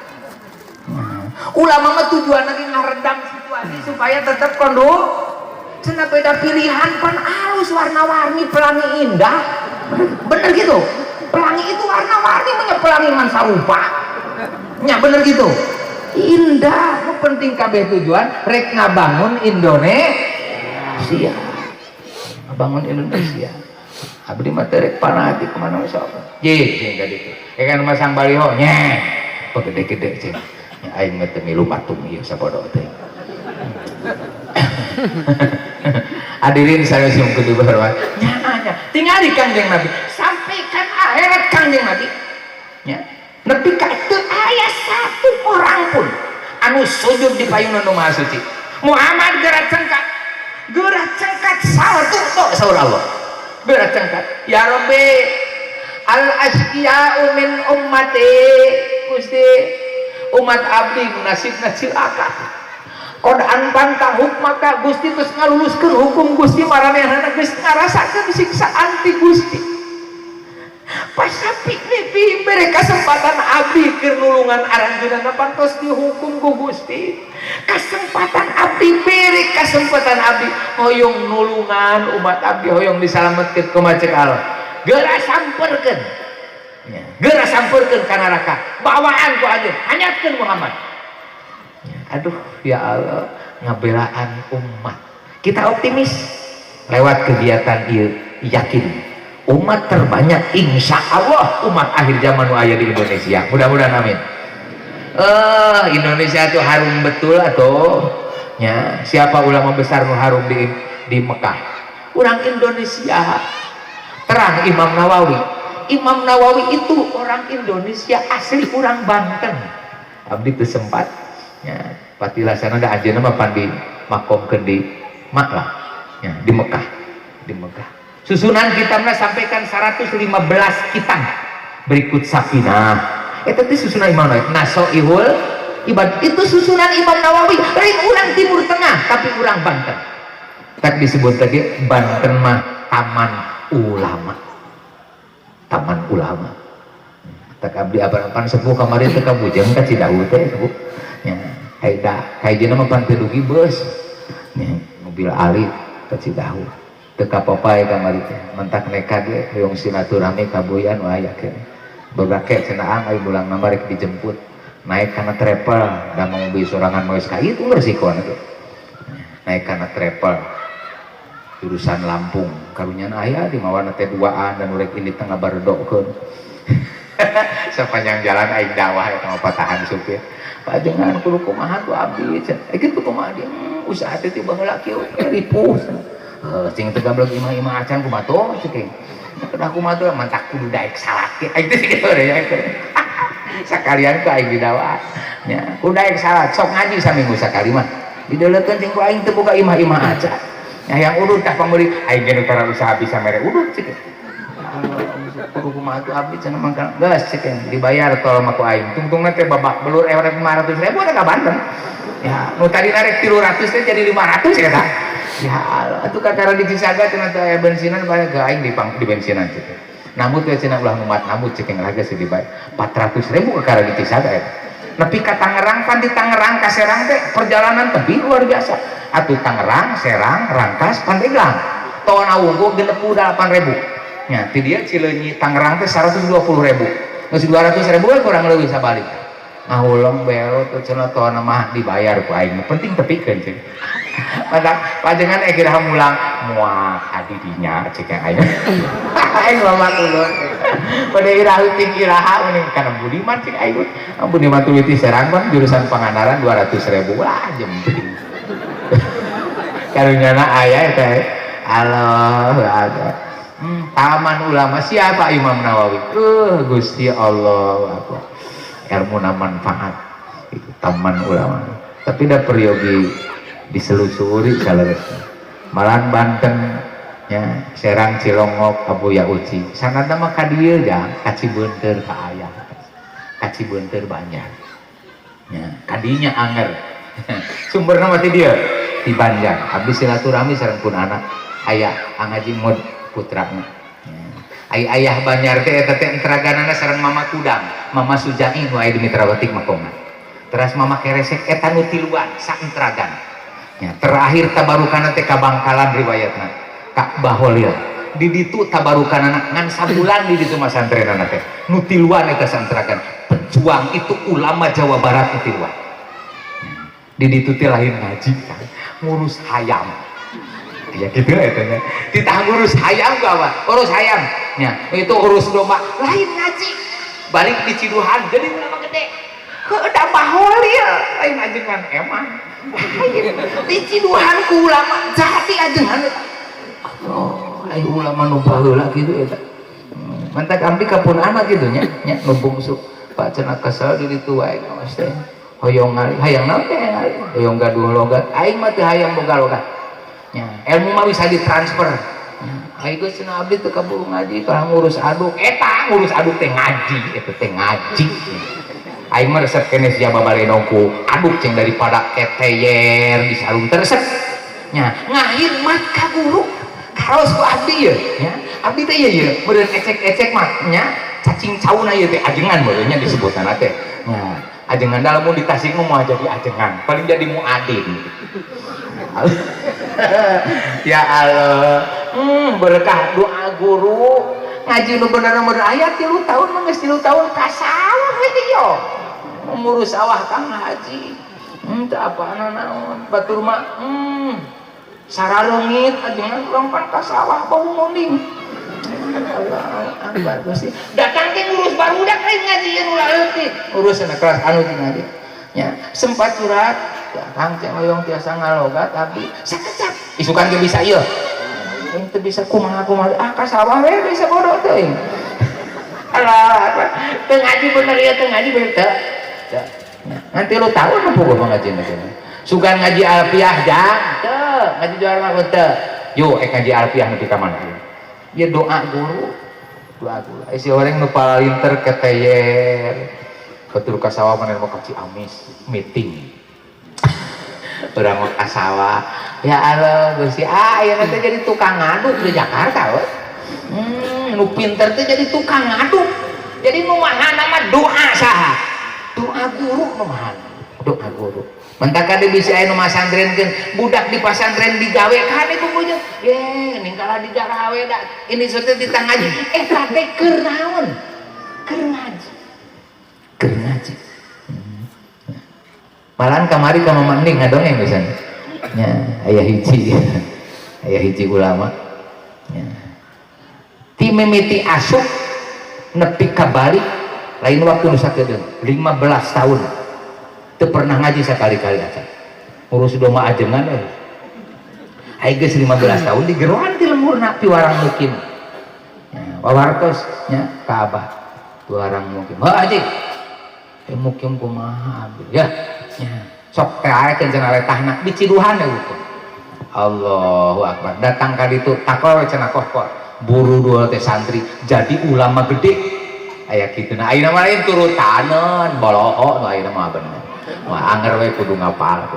Speaker 1: Ulama mah tujuanna ge ngaredam situasi supaya tetap kondusif. Cenah beda pilihan pan alus warna-warni pelangi indah. Bener gitu. Pelangi itu warna-warni mah pelangi ngan sarupa. Nya bener gitu. Indah, nu penting kabeh tujuan rek ngabangun Indonesia. Ngabangun Indonesia. Abdi mah teu rek fanatik kemana sok. Jih, jeung ka ditu. Kan masang baliho nya. Pegede-gede cing. Nya aing mah teu milu patung ieu sabodo teh. Hadirin saya sing kudu berhormat. Nya tingali Kangjeng Nabi sampai kan akhirat Kangjeng Nabi. Nya nepi ka teu aya satu orang pun anu sujud di payunan nu Maha Suci. Muhammad geura cengkat. Geura cengkat saltu tok saur Allah. Geura cengkat. Ya Rabbi al asqiya'u min ummati. Gusti umat abdi nasibna cilaka. Qad anfanta hukmaka Gusti geus ngaluluskeun hukum Gusti maranehanna geus ngarasakeun siksaan ti Gusti. Pasapi nepi bere kesempatan abdi keur nulungan aranjeunna pantos dihukum ku Gusti. Kesempatan abdi bere kesempatan abdi hoyong nulungan umat abdi hoyong disalametkeun kumaha cek Allah. Geura samperkeun. Geura samperkeun ka neraka. Bawaan ku anjeun hanyatkeun Muhammad. Aduh ya Allah, ngabelaan umat. Kita optimis lewat kegiatan ieu, yakin Umat terbanyak insya Allah umat akhir zaman nu aya di Indonesia. Mudah-mudahan amin. Indonesia tuh harum betul atau nya siapa ulama besar nu harum di Mekah? Orang Indonesia. Terang Imam Nawawi. Imam Nawawi itu orang Indonesia asli, orang Banten. Abdi teu sempat nya patilasana da anjeunna mah pan di makomkeun di Makkah ya, di Mekah. Di Mekah. Susunan kitabna sampaikan 115 kitab berikut Safinah. Eta teh susunan Imam Nawawi. Nasoihul Ibad itu susunan Imam Nawawi, lain urang Timur Tengah tapi urang Banten. Tak disebut lagi Banten mah taman ulama. Taman ulama. Tak abdi apan-apan sepuh kamari teh ka Bujeng ka Cidahu teh sepuh. Nya, haida kayak mah pan teu dugi beus. Nya, mobil alit ka Cidahu. Teu kapapai kamari teh, mentak nekat ge hoyong silaturahmi ka Buya nu aya keneh. Bebrake cenah ang aya bulan mah rek dijemput. Naik kana travel, da mobil sorangan mah geus ka itu resikona ge. Naik kana travel jurusan Lampung, karunya aya di mawana teh duaan dan urek ini tengah baredokeun. Sepanjang jalan aing dakwah eta mah patahan supir. Pajengan kudu kumaha tuh abdi cenah. Eh kitu kumaha dia usaha teh ti baheula kieu ripuh. Heuh cing teu gablek imah-imah acan kumaha tuh cek. Kedah kumaha tuh mantak kudu daek salat ge. Aing teh kitu ya. Sakalian ku aing didakwah. Nya, kudu daek salat sok ngaji saminggu sakali mah. Dideulekeun cing ku aing teu boga imah-imah acan. Nya yang udud tah pameri aing ge nu tara usaha bisa mere udud cek. Kudu kumaha tuh abdi cenah mangka geus cek dibayar tol mah ku aing. Tungtungna teh babak belur rek 500 ribu ada ka Banten. Ya, nu tadi narek 300 teh jadi 500 ya tah. Ya Allah, atuh kakara di Cisaga cenah teh aya bensinan banyak ke aing di bensinan cek. Nambut we cenah ulah ngumat nambut cek yang geus dibayar 400 ribu kakara di Cisaga eta. Nepi ka Tangerang pan di Tangerang ka Serang teh perjalanan tebih luar biasa. Atuh Tangerang, Serang, Rangkas, Pandeglang. Tona wungkul 68.000. Nya, ti dieu Cileunyi Tangerang teh 120.000. Geus 200.000 we kurang leuwih sabalik. Ngahuleng belo tuh cenah tona mah dibayar ku aing. Penting tepikeun cek. Matak pajengan eh kira mulang moal adi dinya cek yang aing. Aing mah ulun. Pada iraha ting iraha mending kana Budiman cek aing. Budiman tuluy ti Serang mah jurusan Pangandaran 200.000 lah jemping. Karunyana aya eta. Allah ada. Taman ulama siapa Imam Nawawi? Gusti Allah apa? Ilmu manfaat itu taman ulama. Tapi dah peryogi diselusuri saleresna. Malahan Banten nya Serang Cilongok Abuya Uci. Sanadna mah ka dieu jang ka Cibeunteur ka aya. Ka Cibeunteur Banjar. Nya kadinya anger. Sumberna mah ti dieu di Banjar. Abdi silaturahmi sareng pun anak aya Angaji Mod putrana. Ai ayah Banjar teh eta teh entraganana sareng Mama Kudang, Mama Sujai nu aya di Mitrawatik makomna. Teras Mama Keresek eta nu tiluan saentragan. Nya terakhir tabarukana teh ka Bangkalan riwayatna. Ka Baholil. Di ditu tabarukanana ngan sabulan di ditu mah santrenana teh. Nu tiluan eta saentragan. Pejuang itu ulama Jawa Barat nu tiluan. Di ditu teh lain ngaji kan, ngurus hayam. Ya gitu eta nya. Ditah ngurus hayam gawa, urus hayam. Nya, itu urus domba, lain ngaji. Balik di Ciduhan jadi ulama gede. Heuh Baholil, lain ajengan emang. Lain di Ciduhan ku ulama jadi ajengan eta. Allah, ai ulama nu baheula kitu eta. Mantak abdi ka pun anak kitu nya, nya nu bungsu. Pak cenah kesel di ditu wae ngawas teh. Hoyong ngali, hayang naon teh ngali? Hoyong gaduh logat. Aing mah teu hayang boga logat. Nya, ilmu mah bisa ditransfer. Nya, aing geus cenah abdi teu kaburu ngaji, kalah ngurus aduk. Eta ngurus aduk teh ngaji, eta teh ngaji. Aing mah resep keneh sia babalenong ku aduk cing daripada keteyer di sarung teu resep. Nya, ngahirmat ka guru. Karaos ku abdi ye, nya. Abdi teh ieu ye, meureun ecek-ecek mah nya, cacing cauna ieu teh ajengan meureun nya disebutanna teh. Nya, ajengan da lamun di Tasik mah moal jadi ajengan, paling jadi muadin. Ya Allah, berkah doa guru ngaji nu bener bener aya 3 tahun mah geus 3 tahun ka sawah we yo. Ngurus sawah Kang Haji. Teu apana naon, batur mah saraleungit ajengan urang pan ka sawah bau munding. Allah Akbar Gusti. Datang teh ngurus barudak lain ngaji ulah leutik. Urus kelas anu teh ngaji. Nya, sempat surat Kang teh hoyong tiasa ngalogat abdi sakecap. Isukan ge bisa ieu. Aing teu bisa kumaha-kumaha. Ah ka sawah we bisa bodoh teuing. Alah, teu ngaji bener ieu teu ngaji bener teu. Nanti lu tahu apa gua ngaji teh. Sugan ngaji alfiah jang teu, ngaji juara mah teu. Yo ek ngaji alfiah nepi ka mana. Ieu doa guru. Doa guru. Si orang nu palinter keteyer. Batur ka sawah maneh mah ka Ciamis meeting. Urang mah ka sawah. Ya Allah Gusti, ah ayeuna teh jadi tukang ngaduk di Jakarta we. Nu pinter teh jadi tukang ngaduk. Jadi nu mahana mah doa saha? Doa guru nu mahana. Doa guru. Mentak kade bisi aya nu masantrenkeun, budak di pasantren digawe kan ibu punya. Ye, ningkalah di garawe da. Ini sote ditang ngaji. Eta teh keur naon? Keur ngaji. Keur ngaji. Malahan kamari ka Mama Ening ngadongeng pisan. Nya, aya hiji. Aya hiji ulama. Nya. Ti mimiti asup nepi ka balik lain waktu nu sakedeung 15 tahun. Teu pernah ngaji sakali-kali acan. Ngurus domba ajengan we. Ai geus 15 tahun digeroan ti lemurna piwarang mukim. Nya, wawartos nya ka abah piwarang mukim. Heuh haji. Eh mukim kumaha abdi ya. Nya, sok teh aekeun cenah letahna diciduhan we hukum. Allahu akbar. Datang ka ditu takol we cenah kohkor. Buru dua teh santri jadi ulama gede. Aya kitu. Nah ayeuna mah lain turutaneun boloho nu ayeuna mah bener. Wah anger we kudu ngapal.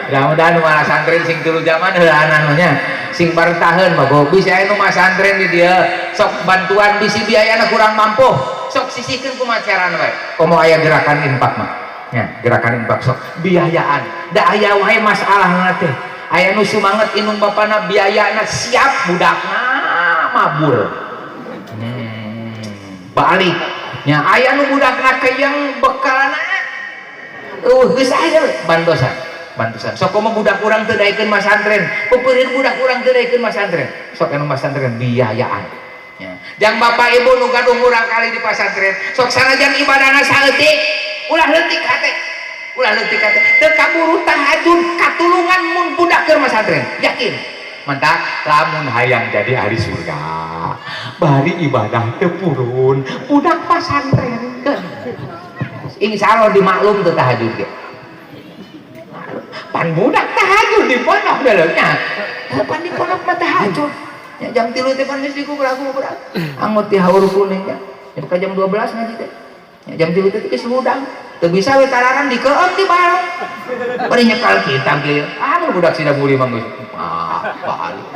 Speaker 1: Mudah-mudahan nu masantren sing tilu zaman heulaanan nya. Sing bartaheun mah bisa aya nu masantren di dieu sok bantuan bisi biayana kurang mampu. Sok sisihkeun kumaha carana we. Komo aya gerakan infak mah. Nya, gerakan infak sok biayaan. Da aya wae masalahna teh. Aya nu sumanget indung bapana biayana siap budakna mabur. Balik. Nya aya nu budakna keyeng bekalna geus aya we bantosan. Bantosan. Sok komo budak urang teu daekeun masantren, peupeurieun budak urang teu daekeun masantren. Sok anu masantren biayaan. Nya. Jang bapak ibu nu gaduh murang kali di pasantren, sok sanajan ibadahna saeutik, ulah leutik hate. Ulah leutik hate. Teu kaburu tahajud katulungan mun budak keur masantren, yakin. Mantak lamun hayang jadi ahli surga. Bari ibadah teu purun, budak pasantren keun. Insya Allah dimaklum teu tahajud ge. Pan budak tahajud di pondok dalamnya. Pan di pondok mah tahajud. Ya, jam 3 teh pan geus dikubrak-kubrak. Angut ti haur kuning nya. Ya ka jam 12 ngaji teh. Ya, jam 3 teh geus hudang. Teu bisa we tararan dikeem di balong. Bari nyekal kitab ge. Ah mun budak sida muli mah geus ah balik.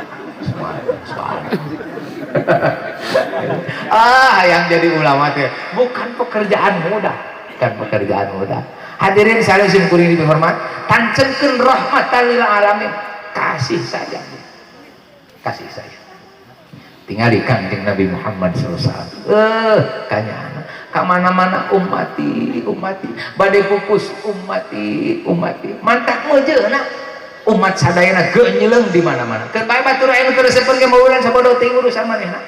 Speaker 1: Ah yang jadi ulama teh bukan pekerjaan mudah. Bukan pekerjaan mudah. Hadirin saling sim kuring dihormat, tancengkeun rahmatan lil alamin, kasih sayang. Kasih sayang. Tingali Kangjeng Nabi Muhammad sallallahu alaihi wasallam. Kanyana ka mana-mana ummati, ummati, bade pupus ummati, ummati. Mantak mejeuna umat sadayana geunyeuleng di mana-mana. Keur bae batur aya nu teu resep ge mauran sabodo teuing urusan manehna.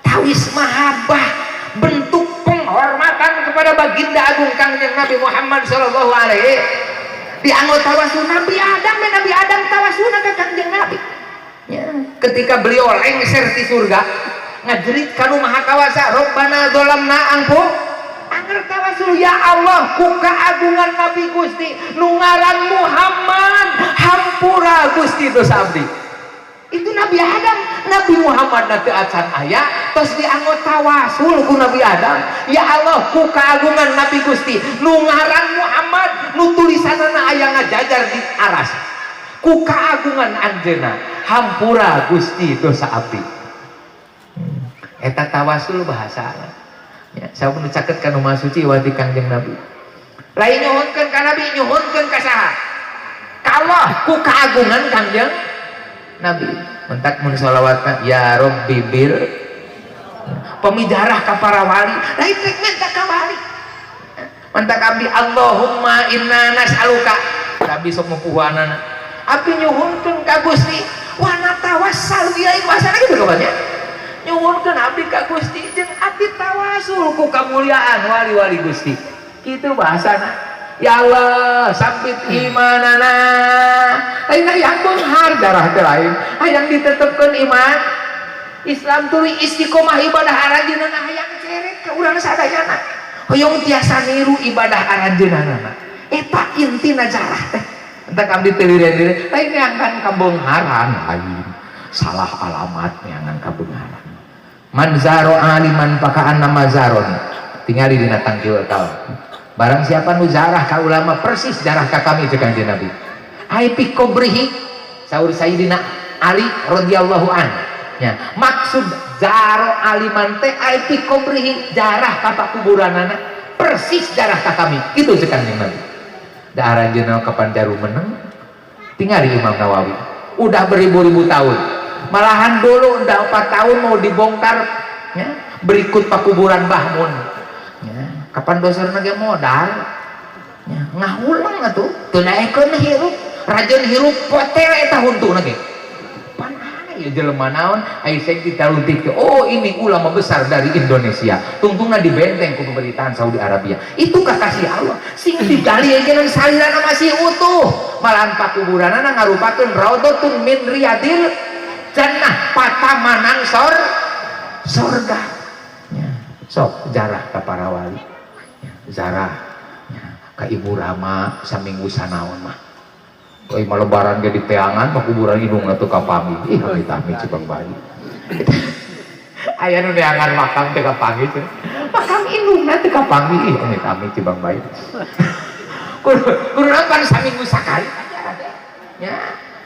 Speaker 1: Tawis mahabbah bentuk penghormatan kepada baginda agung Kangjeng Nabi Muhammad sallallahu alaihi dianggo tawasul Nabi Adam, Nabi Adam tawasulna ka Kangjeng Nabi. Ya, ketika beliau lengser di surga ngajerit kanu maha kawasa Rabbana dzalamna angpu anger tawasul ya Allah ku keagungan Nabi Gusti nu ngaran Muhammad hampura Gusti dosa abdi. Itu Nabi Adam, Nabi Muhammad nanti acan aya tos dianggo tawasul ku Nabi Adam ya Allah ku keagungan Nabi Gusti nu ngaran Muhammad nu tulisanana aya ngajajar di aras ku keagungan anjeunna hampura Gusti dosa abdi. Eta tawasul bahasana ya, saya pun caket ka nu Maha Suci wati Kangjeng Nabi lain nyuhunkeun ka Nabi nyuhunkeun ka saha ka Allah ku keagungan Kangjeng Nabi. Mentak mun sholawatna ya Rabbi bil pemijarah ka para wali lain rek minta ka wali mentak abdi Allahumma inna nas'aluka abdi sok mupuhuanana abdi nyuhunkeun ka Gusti Wa natawassalu ilaihi, bahasana kitu kabarnya. Nyuhunkeun abdi ka Gusti jeung abdi tawasul ku kamuliaan wali-wali Gusti. Kitu bahasana. Ya Allah, sampit imanana. Lain hayang beunghar jarah teh lain, hayang ditetepkeun iman. Islam tuluy istiqomah ibadah aranjeunna, hayang ceret ka urang sadayana. Hoyong tiasa niru ibadah aranjeunna. Eta intina jarah teh. Entak abdi teu liren-liren, lain neangan kabeungharan lain. Salah alamat neangan kabeungharan. Man zaro aliman faka'annama zaroni. Tingali dina tangkil kaon. Barang siapa nu zarah ka ulama, persis jarah ka kami, cek Kanjeng Nabi. Ai fi qabrihi, saur Sayyidina Ali radhiyallahu an. Ya, maksud zaro aliman teh ai fi qabrihi, jarah ka pakuburanana persis jarah ka kami. Itu cek Kanjeng Nabi. Da aranjeunna kapan jaru meneng? Tingali Imam Nawawi. Udah beribu-ribu tahun. Malahan dulu udah 4 tahun mau dibongkar ya, berikut pakuburan Mbah Mun. Ya, kapan doserna ge modal? Ya, ngahulang atuh, teu naekeun hirup, rajeun hirup potel eta huntuna ge. Pan aneh ya jelema naon ai sek ditaluntik teh. Oh, ini ulama besar dari Indonesia. Tungtungna dibenteng ku pemerintahan Saudi Arabia. Itu kakasih Allah. Sing digali jeung salirana masih utuh. Malahan pakuburanana ngarupakeun raudhatun min riyadil jannah, patamanan sorga. Ya, sok jarah ka para wali. Ya, zarah ya, ka Ibu Rama saminggu sanaon mah. Euy, mah lebaran ge di teangan pakuburan indungna teu kapanggih. Ih, amit amit cibang bayi. Aya nu neangan makam teu kapanggih cenah. Makam indungna teu kapanggih. Ih, amit amit cibang bayi. Kudu kudu pan saminggu sakali ya.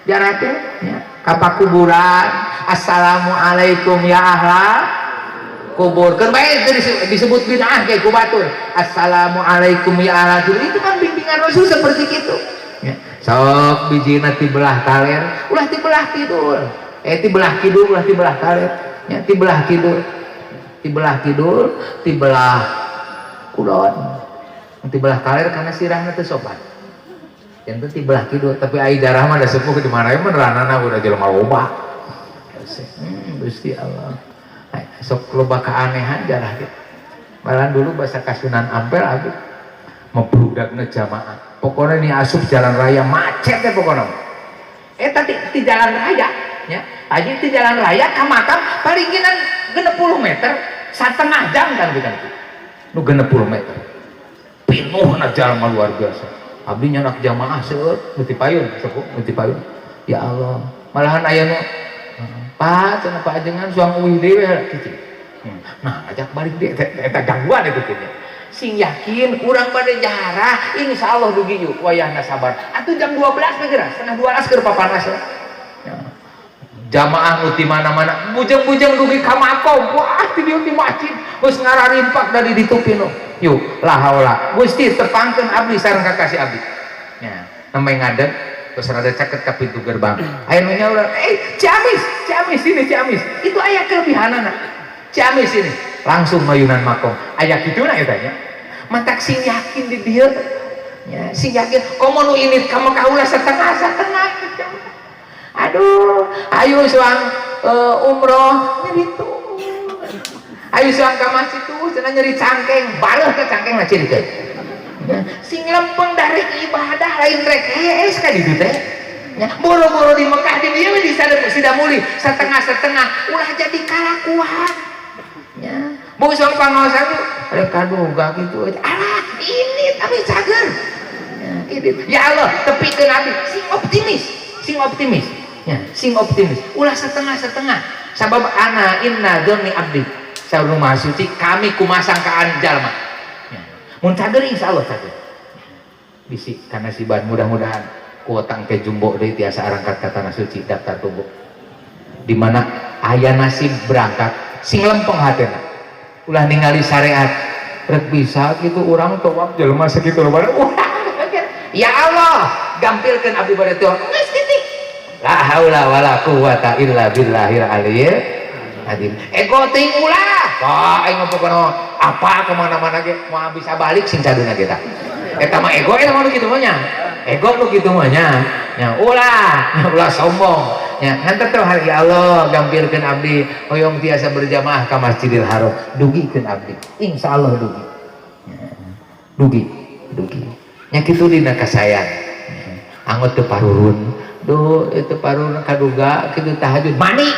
Speaker 1: Jarah teh ya, ka pakuburan, assalamualaikum ya ahla kubur. Keun bae teu disebut bid'ah kayak ku batur. Assalamualaikum ya ahla kubur. Itu kan bimbingan Rasul seperti itu. Ya. Sok bijina ti belah kaler, ulah ti belah kidul. Ti belah kidul, ulah ti belah kaler. Ya, ti belah kidul. Ti belah kidul, ti belah kulon. Ti belah kaler karena sirahna teu sopan. Yang ti belah kidul, tapi ai jarah mah da sepuh di mana mah ranana udah jelema loba. Gusti Allah. Ai, sok loba keanehan jarah gitu. Malahan dulu bahasa Kasunan Ampel abdi membludakna jamaah. Pokoknya ini asup jalan raya macet ya pokoknya. Tadi di jalan raya ya, aja di jalan raya ka makam paling kinan 60 meter, setengah jam kan kita itu. Nu 60 meter. Pinuhna jalma luar biasa. Abdi nyanak jamaah seueur nu ti payun, sepuh nu ti payun. Ya Allah, malahan aya nu Pak, cenah Pak ajengan suang uih deui we kitu. Nah, ajak balik deui eta gangguan itu teh. Sing yakin urang bade jarah, insyaallah dugi yuk wayahna sabar. Atuh jam 12 teh geura, setengah 12 keur papanas. Ya. Jamaah nu ti mana-mana, bujeng-bujeng dugi ka makom. Wah, ti dieu ti masjid geus ngararimpak dari ditu pinuh. Yuk, la haula. Gusti tepangkeun abdi sareng kakasih abdi. Ya, namanya ngadeg terus rada caket ka pintu gerbang. Aya nu nyaur, Ciamis, Ciamis sini Ciamis. Itu aya kelebihanana. Ciamis sini. Langsung mayunan makom. Aya kituna eta nya. Matak sing yakin di dieu. Ya, sing yakin komo nu init ka Mekah ulah setengah-setengah. Aduh, ayo suang umroh nyeri tuh. Ayo suang ka masjid tuh cenah nyeri cangkeng, baleuh ke cangkeng na cirikeun. Ya, sing lempeng dari ibadah lain rek hees ka ditu teh. Ya, boro-boro di Mekah di dieu we di sida mulih setengah-setengah ulah jadi kalakuan. Ya, mau suang pangaosan tuh ada kaduga gitu. Alah, ini tapi cager. Ya, ini. Ya Allah, tepikeun abdi sing optimis, sing optimis. Ya, sing optimis. Ulah setengah-setengah. Sabab ana inna dzanni abdi. Saur nu Maha Suci kami kumasangkaan jalma. Ya. Mun cager insyaallah cager. Bisi karena siban mudah-mudahan kuota ke jumbo deui tiasa arangkat ka tanah suci daftar tunggu. Di mana aya nasib berangkat sing lempeng hatena. Ulah ningali syariat rek bisa gitu urang tawaf jelema segitu loba. Wah, ya Allah, gampilkeun abdi bade tawaf. Geus titik. La haula wala quwata illa billahil aliyyil azim. Ego ting ulah. Wah, aing mah pokona apa kemana-mana ge moal bisa balik sing caduna kita. Eta mah ego eta mah nu kitu mah nya. Ego nu kitu mah nya. Nya ulah, ulah sombong. Nya ngan tetep hari ya Allah gampirkeun abdi hoyong tiasa berjamaah ka Masjidil Haram. Dugikeun abdi. Insyaallah dugi. Nya, dugi, dugi. Nya kitu dina kasayang. Anggot teu parurun. Duh, itu parurun kaduga kitu tahajud mani.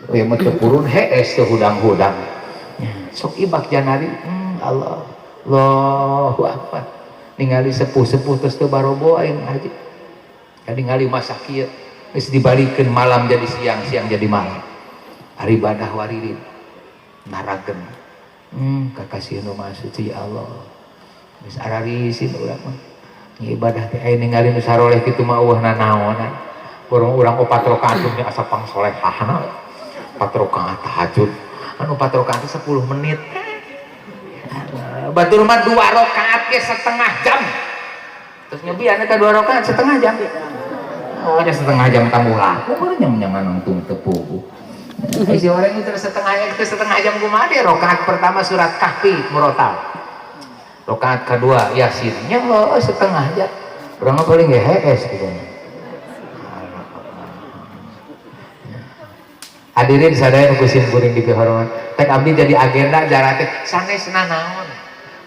Speaker 1: Ieu mah teu purun hees teu hudang-hudang. Nya, sok ibak janari, Allah. Allahu Akbar. Ningali sepuh-sepuh terus teu barobo aing haji. Ningali masa kieu geus dibalikeun malam jadi siang, siang jadi malam. Ari ibadah waridin. Naragen. Kakasih nu Maha Suci ya Allah. Geus ararisin urang mah. Ibadah teh aya ningali nu saroleh kitu mah eueuh nanaonan. Borong urang opat rakaat nya asa pangsolehahna. 4 rakaat tahajud. Anu 4 rakaat teh 10 menit. Batur mah 2 rakaat ge setengah jam. Terus nyobian eta 2 rakaat setengah jam. Oh, nya setengah jam tamu laku mah nya nyangan nangtung teu puguh. Si orang itu setengah itu setengah jam kumaha dia rakaat pertama surat Kahfi murotal. Rakaat kedua Yasin nya oh, setengah jam. Urang mah paling ge hees gitu. Hadirin sadaya nu kusim kuring dipihormat. Tek abdi jadi agenda jarak teh sanesna naon.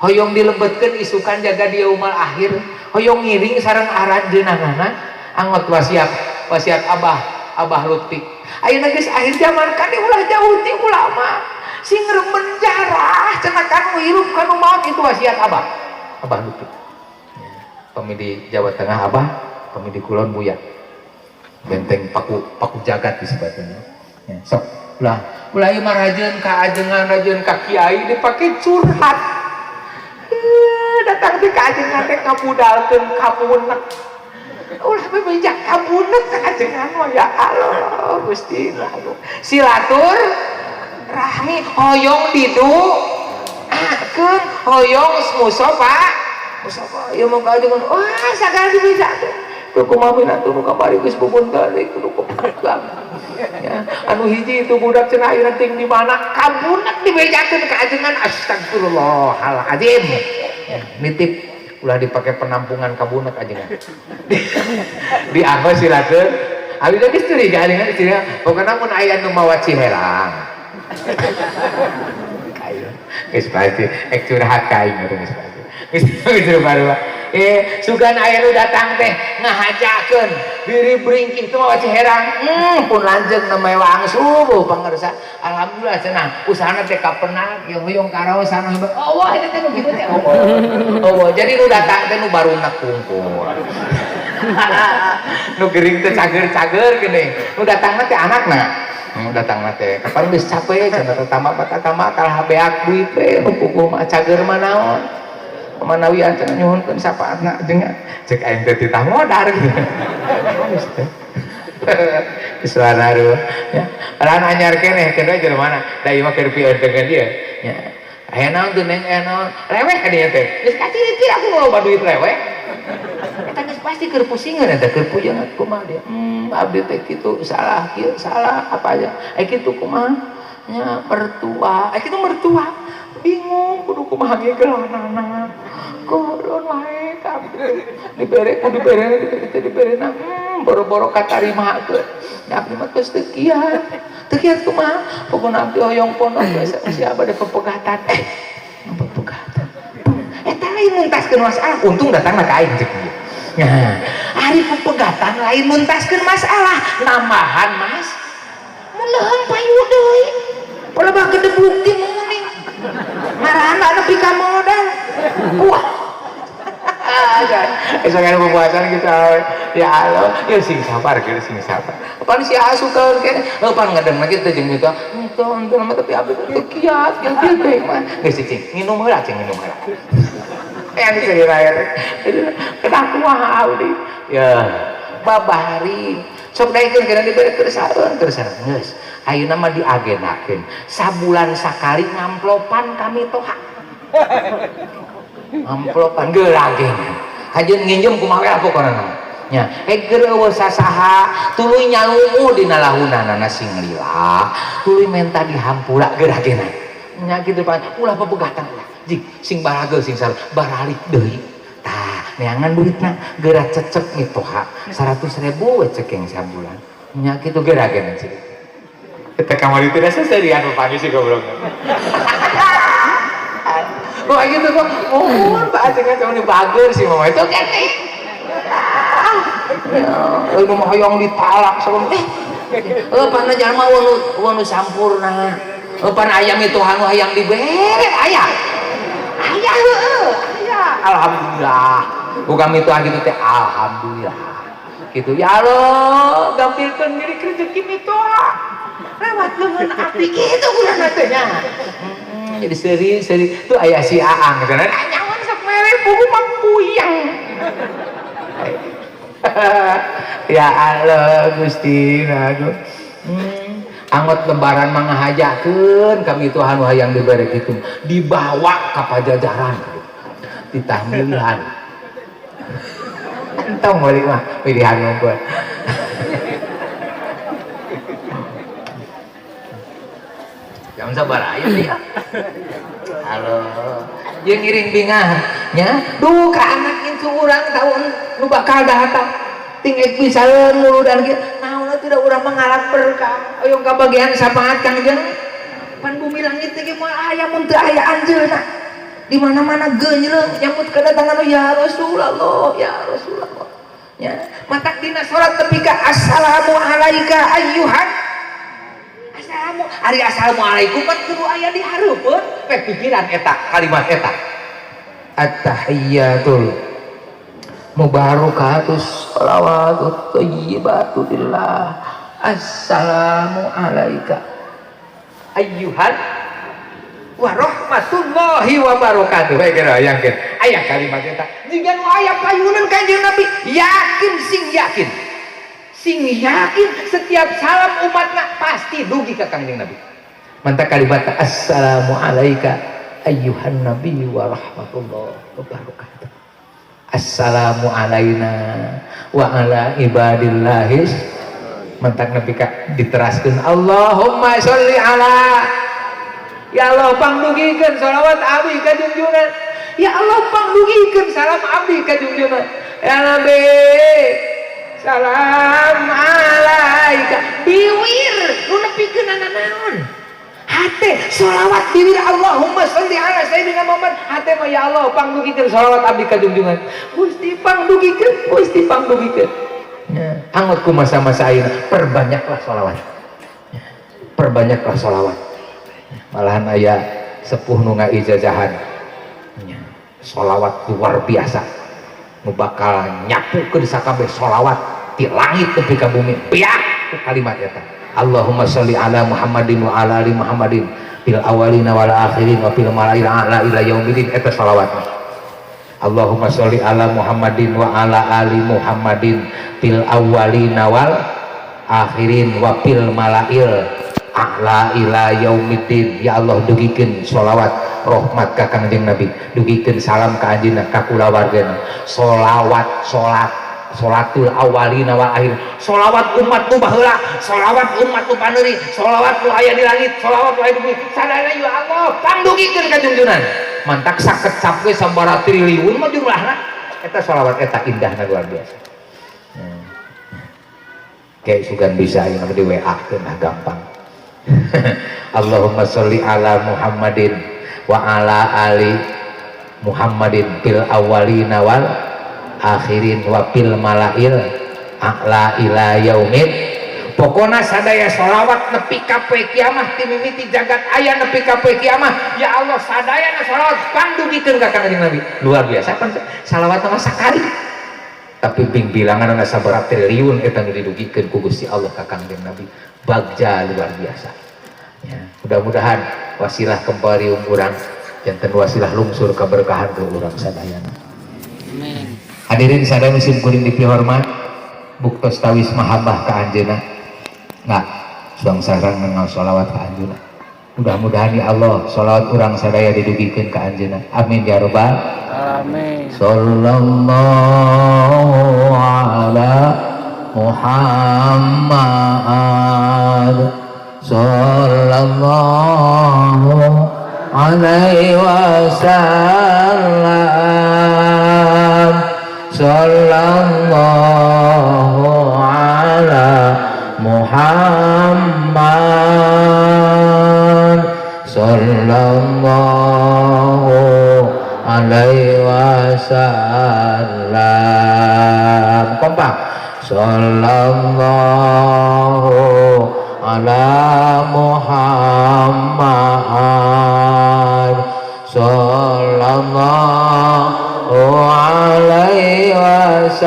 Speaker 1: Hoyong dilebetkeun isukan jaga di yaumul akhir, hoyong ngiring sareng aranjeunanana angot wasiat, wasiat Abah, Abah Lutfi. Ayeuna geus akhir zaman kade ulah jauh ti ulama. Sing remen jarah cenah kanu hirup kanu maot itu wasiat Abah. Abah Lutfi. Pami di Jawa Tengah Abah, pami di Kulon Buya. Benteng Paku, Paku Jagat disebutnya. Ya, sok lah, ulah ieu mah rajeun ka ajengan, rajeun ka kiai dipake curhat. Datang di ka ajengan teh ngabudalkeun kabunek. Ulah bebeja kabunek ka ajengan mah ya Allah Gusti Agung. Silatur rahmi hoyong didu akeun hoyong musofa. Musofa ieu mah ka ajengan wah sagala dibejakeun. Kumaha minantu nu kamari geus bubun balik kudu kumaha. Ya, anu hiji itu budak cenah ayeuna ting di mana kabunek dibejakeun ka ajengan astagfirullahalazim. Ya, nitip ulah dipake penampungan kabunek ajengan. Dianggo silakeun. Abi teh geus curiga ajengan curiga. Pokona mun aya nu mawa ciherang. Geus pasti ek curhat ka aing geus pasti. Geus baru. Sugan aya nu datang teh ngahajakeun diri bringkih teh mawa ciherang. Pun lanjeung nembe wangsul pangersa. Alhamdulillah cenah usahana teh kapenak ieu hoyong karaosan Allah eta teh nu kitu teh Allah. Allah jadi nu datang teh nu barunak kungkul. Nu gering teh cager-cager geuning. Nu datangna teh anakna. Nu datangna teh kapan geus capek cenah teh tambah tambah kalah beak duit we nu puguh mah cager mah naon. Manawi cenah nyuhunkeun sapaatna jeung cek aing teh titah modar gitu. Geus teh. Geus lanaru ya. Padahal anyar keneh keun we jelema da ieu mah keur pieunteungeun ieu nya. Aya naon tuh neng aya naon leweh ka dieu teh. Geus kaciri aku mau loba duit leweh. Eta geus pasti keur pusingan eta keur pujangan kumaha dia. Abdi teh kitu salah kieu salah apa aja. Aya kitu kumaha nya mertua. Aya kitu mertua. Bingung kudu kumaha ngegelanana. Kudu wae ka abdi. Dibere kudu dibere dibere teh dibere na. Boro-boro katarimakeun. Nya abdi mah geus teu kiat. Teu kiat kumaha? Pokona abdi hoyong pondok geus sia bade pepegatan. Pepegatan. Eta lain nuntaskeun masalah, untung datangna ka aing cek ieu. Nah, ari pepegatan lain nuntaskeun masalah, nambahan mas. Mun leuheung payu deui. Palebah gede bukti muning. Marana nepi ka modal. Wah. Esok kan pembahasan kita ya Allah, ya sing sabar gitu sing sabar. Pan si asu kaun kene, heuh pan ngedeng lagi teh jeung itu. Henteu henteu mah tapi abdi teh kiat, kieu kieu teh mah. Geus cing, nginum heula cing nginum heula. Yang cerita ya teh. Kedah kumaha abdi? Ya, babari. Sok daekeun kana dibere keresahan, keresahan. Geus, ayeuna mah diagendakeun. Sabulan sakali ngamplopan kami toha. Amplopan geuragena. Hajeun nginjem kumaha we pokona mah. Nya, keur eueuh sasaha tuluy nyalungu dina lahunanana sing lila, tuluy menta dihampura geuragena. Nya kitu pan ulah pepegatan ulah. Jig sing baragel sing salah baralik deui. Tah, Neangan duitna geura cecep mitoha 100.000 we cekeng sabulan. Nya kitu geura geuna sih. Kita kamari teh seserian papanggih si goblok. Wah gitu kok, mohon Pak Aceng kan bager sih mama itu kan. Ya, nu mah hoyong ditalak sebelum pana jalma eueuh nu sampurna. Pan ayam itu anu hayang dibere aya. Aya heueuh, aya. Alhamdulillah. Bukan itu gitu teh alhamdulillah. Gitu ya Allah, gampilkeun diri rezeki mitoha. Lewat leungeun abdi kitu urang teh nya. Jadi seri-seri tuh aya si Aang gitu. Nyawan sok mere buku mah puyeng. Ya Allah Gusti aduh. Angot lebaran mah ngahajakeun kami itu anu hayang dibere kitu dibawa ka Pajajaran ditahmilihan. Entong balik mah pilihan gua. Jangan sabar aja ya. Halo. Jeung ngiring bingah nya, duh ka anak incu urang tahun nu bakal datang. Tinggal pisaeun muludan kieu. Naon atuh da urang mah ngalap berkah. Hoyong kabagian syafaat Kangjeng. Pan bumi langit teh moal aya mun teu aya anjeunna. Di mana-mana geunyeung nyambut kedatangan ya Rasulullah, ya Rasulullah. Ya, matak dina salat tepi ka assalamu alaika ayyuhan. Assalamu ari assalamualaikum pan kudu aya di hareupeun pe pikiran eta kalimat eta. At-tahiyyatul mubarakatus shalawatut thayyibatu lillah. Assalamu alaika ayyuhan wa rahmatullahi wa barakatuh. Bae kira yakin aya kalimat eta. Jiga nu aya payunan Kanjeng Nabi yakin sing yakin. Sing yakin setiap salam umatna pasti dugi ka Kangjeng Nabi. Mantap kalimat assalamu alaika ayyuhan nabi wa rahmatullahi wa barakatuh. Assalamu alaina wa ala ibadillahis. Mantap Nabi ka diteraskeun Allahumma sholli ala. Ya Allah pangdugikeun sholawat abdi ka junjungan. Ya Allah pangdugikeun salam abdi ka junjungan. Ya Nabi salam alaika biwir nu nepikeun naon hate sholawat biwir Allahumma sholli ala sayyidina Muhammad hate mah ya Allah pangdugikeun sholawat abdi ka junjungan Gusti pangdugikeun Gusti pangdugikeun ya, angot ku masa-masa ayeuna perbanyaklah sholawat ya, perbanyaklah sholawat malahan aya sepuh nu ngaijazahan ya, sholawat luar biasa nu bakal nyapukeun sakabeh sholawat ti langit nepi ka bumi biak ku kalimat eta Allahumma sholli ala Muhammadin wa ala ali Muhammadin fil awwalina wal akhirin wa fil mala'il a'la ila yaumiddin eta sholawatna Allahumma sholli ala Muhammadin wa ala ali Muhammadin fil awwalina wal akhirin wa fil mala'il a'la ila yaumiddin. Ya Allah dugikeun sholawat rahmat ka Kangjeng Nabi dugikeun salam ka anjeunna ka kulawargana sholawat salat sholatul awalina wal akhir sholawat umat nu baheula sholawat umat nu paneuri sholawat nu aya di langit sholawat nu aya di bumi sadayana ya Allah pangdugikeun ka junjunan mantak sakecap ge sabaraha triliun mah jumlahna eta sholawat eta indahna luar biasa. Kayak sugan bisa ayeuna di WA keun lah gampang. Allahumma sholli ala Muhammadin wa ala ali Muhammadin fil awwalina wal akhirin wa fil mala'il a'la ila yaumin. Pokona sadaya sholawat nepi ka poe kiamah ti mimiti jagat aya nepi ka poe kiamah ya Allah sadayana sholawat pangdugikeun ka Kangjeng Nabi luar biasa pan salawat mah sakali tapi ping bilangan sabaraha triliun eta nu didugikeun ku Gusti Allah ka Kangjeng Nabi bagja luar biasa ya, mudah-mudahan wasilah kembali urang janten wasilah lungsur keberkahan ke urang sadayana. Amin. Hadirin sadaya musim kuring dipihormat buktos tawis mahabbah ka anjeunna nah suang sarang ngenal sholawat ka anjeunna mudah-mudahan ya Allah sholawat urang sadaya didugikeun ka anjeunna amin ya rabbal alamin. Sallallahu ala Muhammad sallallahu alaihi wasallam. Sallallahu ala Muhammad sallallahu alaihi wasallam. Kompak. Sallallahu ala Muhammad sallallahu alaihi wasallam.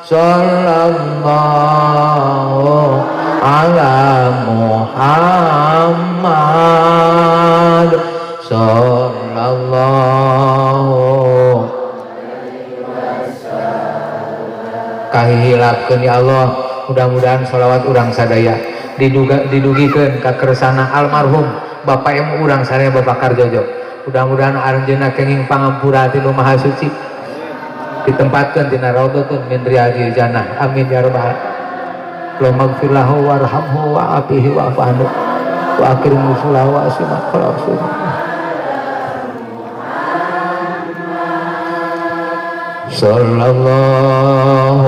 Speaker 1: Sallallahu ala Muhammad sallallahu. Kahihilapkeun ya Allah, mudah-mudahan sholawat urang sadaya didugikeun ka kersana almarhum Bapak M urang sadaya Bapak Karjojo. Mudah-mudahan aranjeunna kenging pangampura ti Nu Maha Suci, ditempatkeun dina raudhatun min riyadil jannah. Amin ya rabbal alamin. Allahumma ighfir lahu warhamhu wa'afihi wa'fu anhu wa akrim nuzulahu wa asima khalaqsu. Sallallahu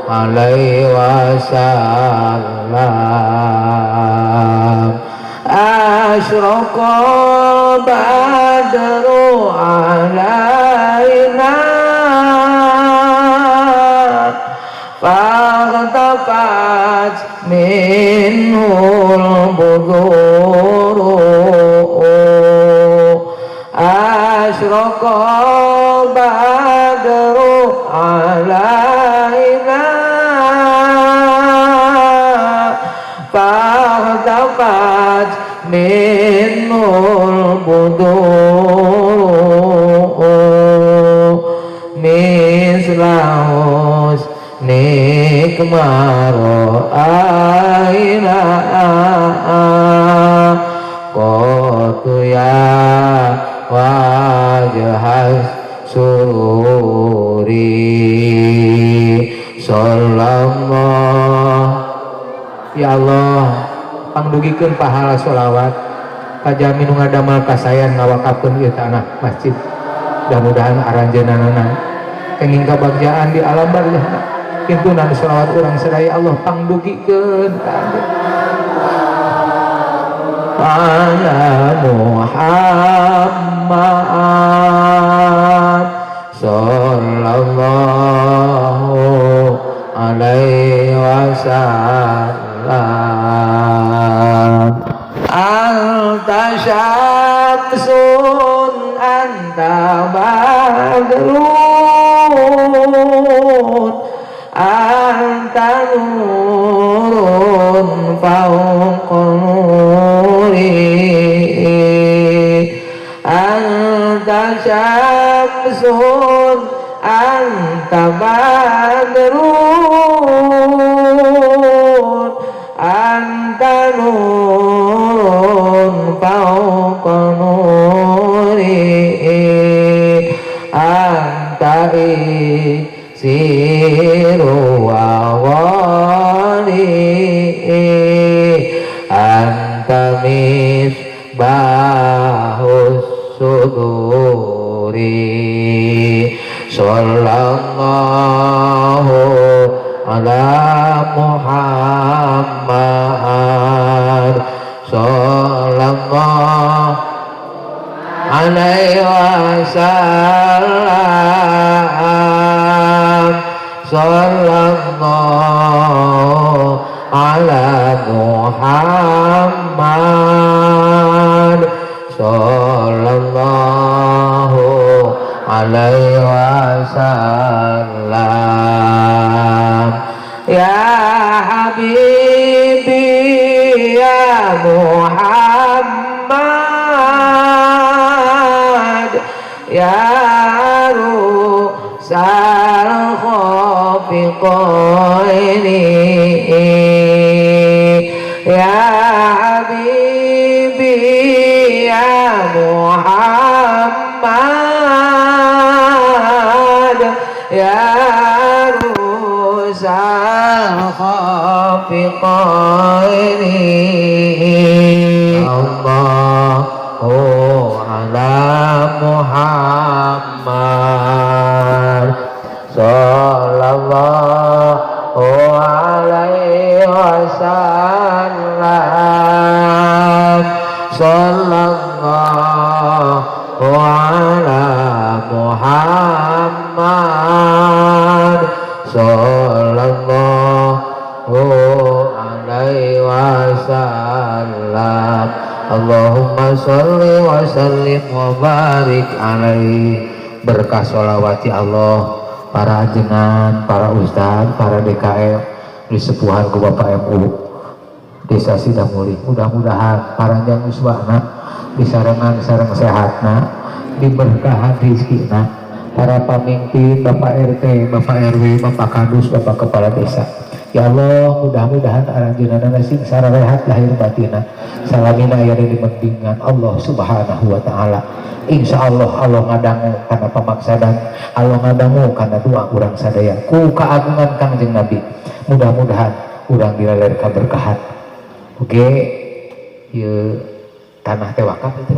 Speaker 1: alaihi wasallam. Asraqa badru alaina faghtafat minhul buduru. Asraqa badru alaina faghtafat minhul buduru. Mislahus nikmaro aina qatu ya wajhas sururi. Sallallahu. Ya Allah, pangdugikeun pahala sholawat kajalmi nu ngadamel kasayan ngawakafkeun ieu tanah masjid. Mudah-mudahan aranjeunana kenging kabagjaan di alam barzah. Kintunan sholawat urang sadaya Allah pangdugikeun ka anjeun. Ala Muhammad sallallahu alaihi wasallam. Anta syamsun anta badrun anta nurun fawqa nuri. Anta syamsun anta badrun anta nurun fawqa nuri. Anta siru wa wali anta misbahus suduri. Sallallahu ala Muhammad sallallahu alaihi wasallam. Sallallahu ala Muhammad sallallahu alaihi wasallam. Ya habibi ya Muhammad ya rusal khafiqaini. Ya habibi ya Muhammad ya rusal khafiqaini. Allahu ala Muhammad Sallallahu ala Muhammad sallallahu alaihi wasallam. Allahumma sholli wa sallim wa barik alaihi. Berkah sholawat ya Allah para ajengan, para ustad, para DKM disepuhan ku Bapak MU Desa Sidamulih. Mudah-mudahan paranjang uswana disarengan sareng sehatna, diberkahan rizkina, para pamimpin, Bapak RT, Bapak RW, Bapak Kadus, Bapak Kepala Desa. Ya Allah, mudah-mudahan aranjeunna sing sararehat lahir batina, salamina aya di bimbingan Allah Subhanahu wa taala. Insyaallah Allah ngadangu kana pamaksadan, Allah ngadangu kana doa urang sadaya ku keagungan Kangjeng Nabi. Mudah-mudahan urang dilaler kaberkahan. Oke, ieu tanah teh wakaf itu.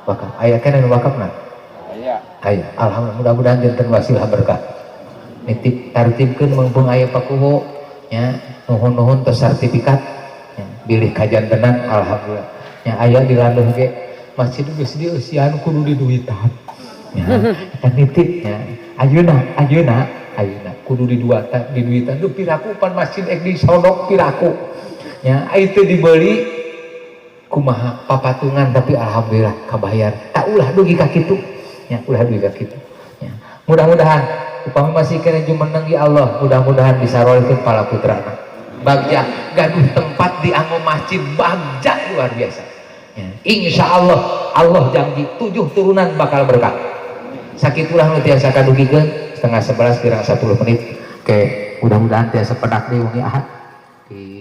Speaker 1: Wakaf. Aya keneh nu wakafna?
Speaker 2: Aya.
Speaker 1: Aya. Alhamdulillah, mudah-mudahan janten wasilah berkah. Nitip tartibkeun mumpung aya pakuwu nya, nuhun-nuhun teh sertifikat nya, bilih kajantenan alhamdulillah. Nya aya di landuh ge masjid geus dieusian kudu diduitan. Nya, eta nitip nya. Ayeuna ayeuna ayeuna kudu diduatan, diduitan duh piraku pan masjid ek disodok piraku. Nya ai teu dibeli kumaha papatungan tapi alhamdulillah kabayar. Tak ulah dugi ka kitu. Nya ulah dugi ka kitu. Nya mudah-mudahan upami masih kena jumeneng ya Allah, mudah-mudahan bisa rolehkeun pala putrana. Bagja gaduh tempat di anggo masjid bagja luar biasa. Ya, insya Allah, Allah janji 7 turunan bakal berkah. Sakitulah nu tiasa kadugikeun 10:30 kurang 10 menit. Oke, mudah-mudahan tiasa pedak deui wengi Ahad di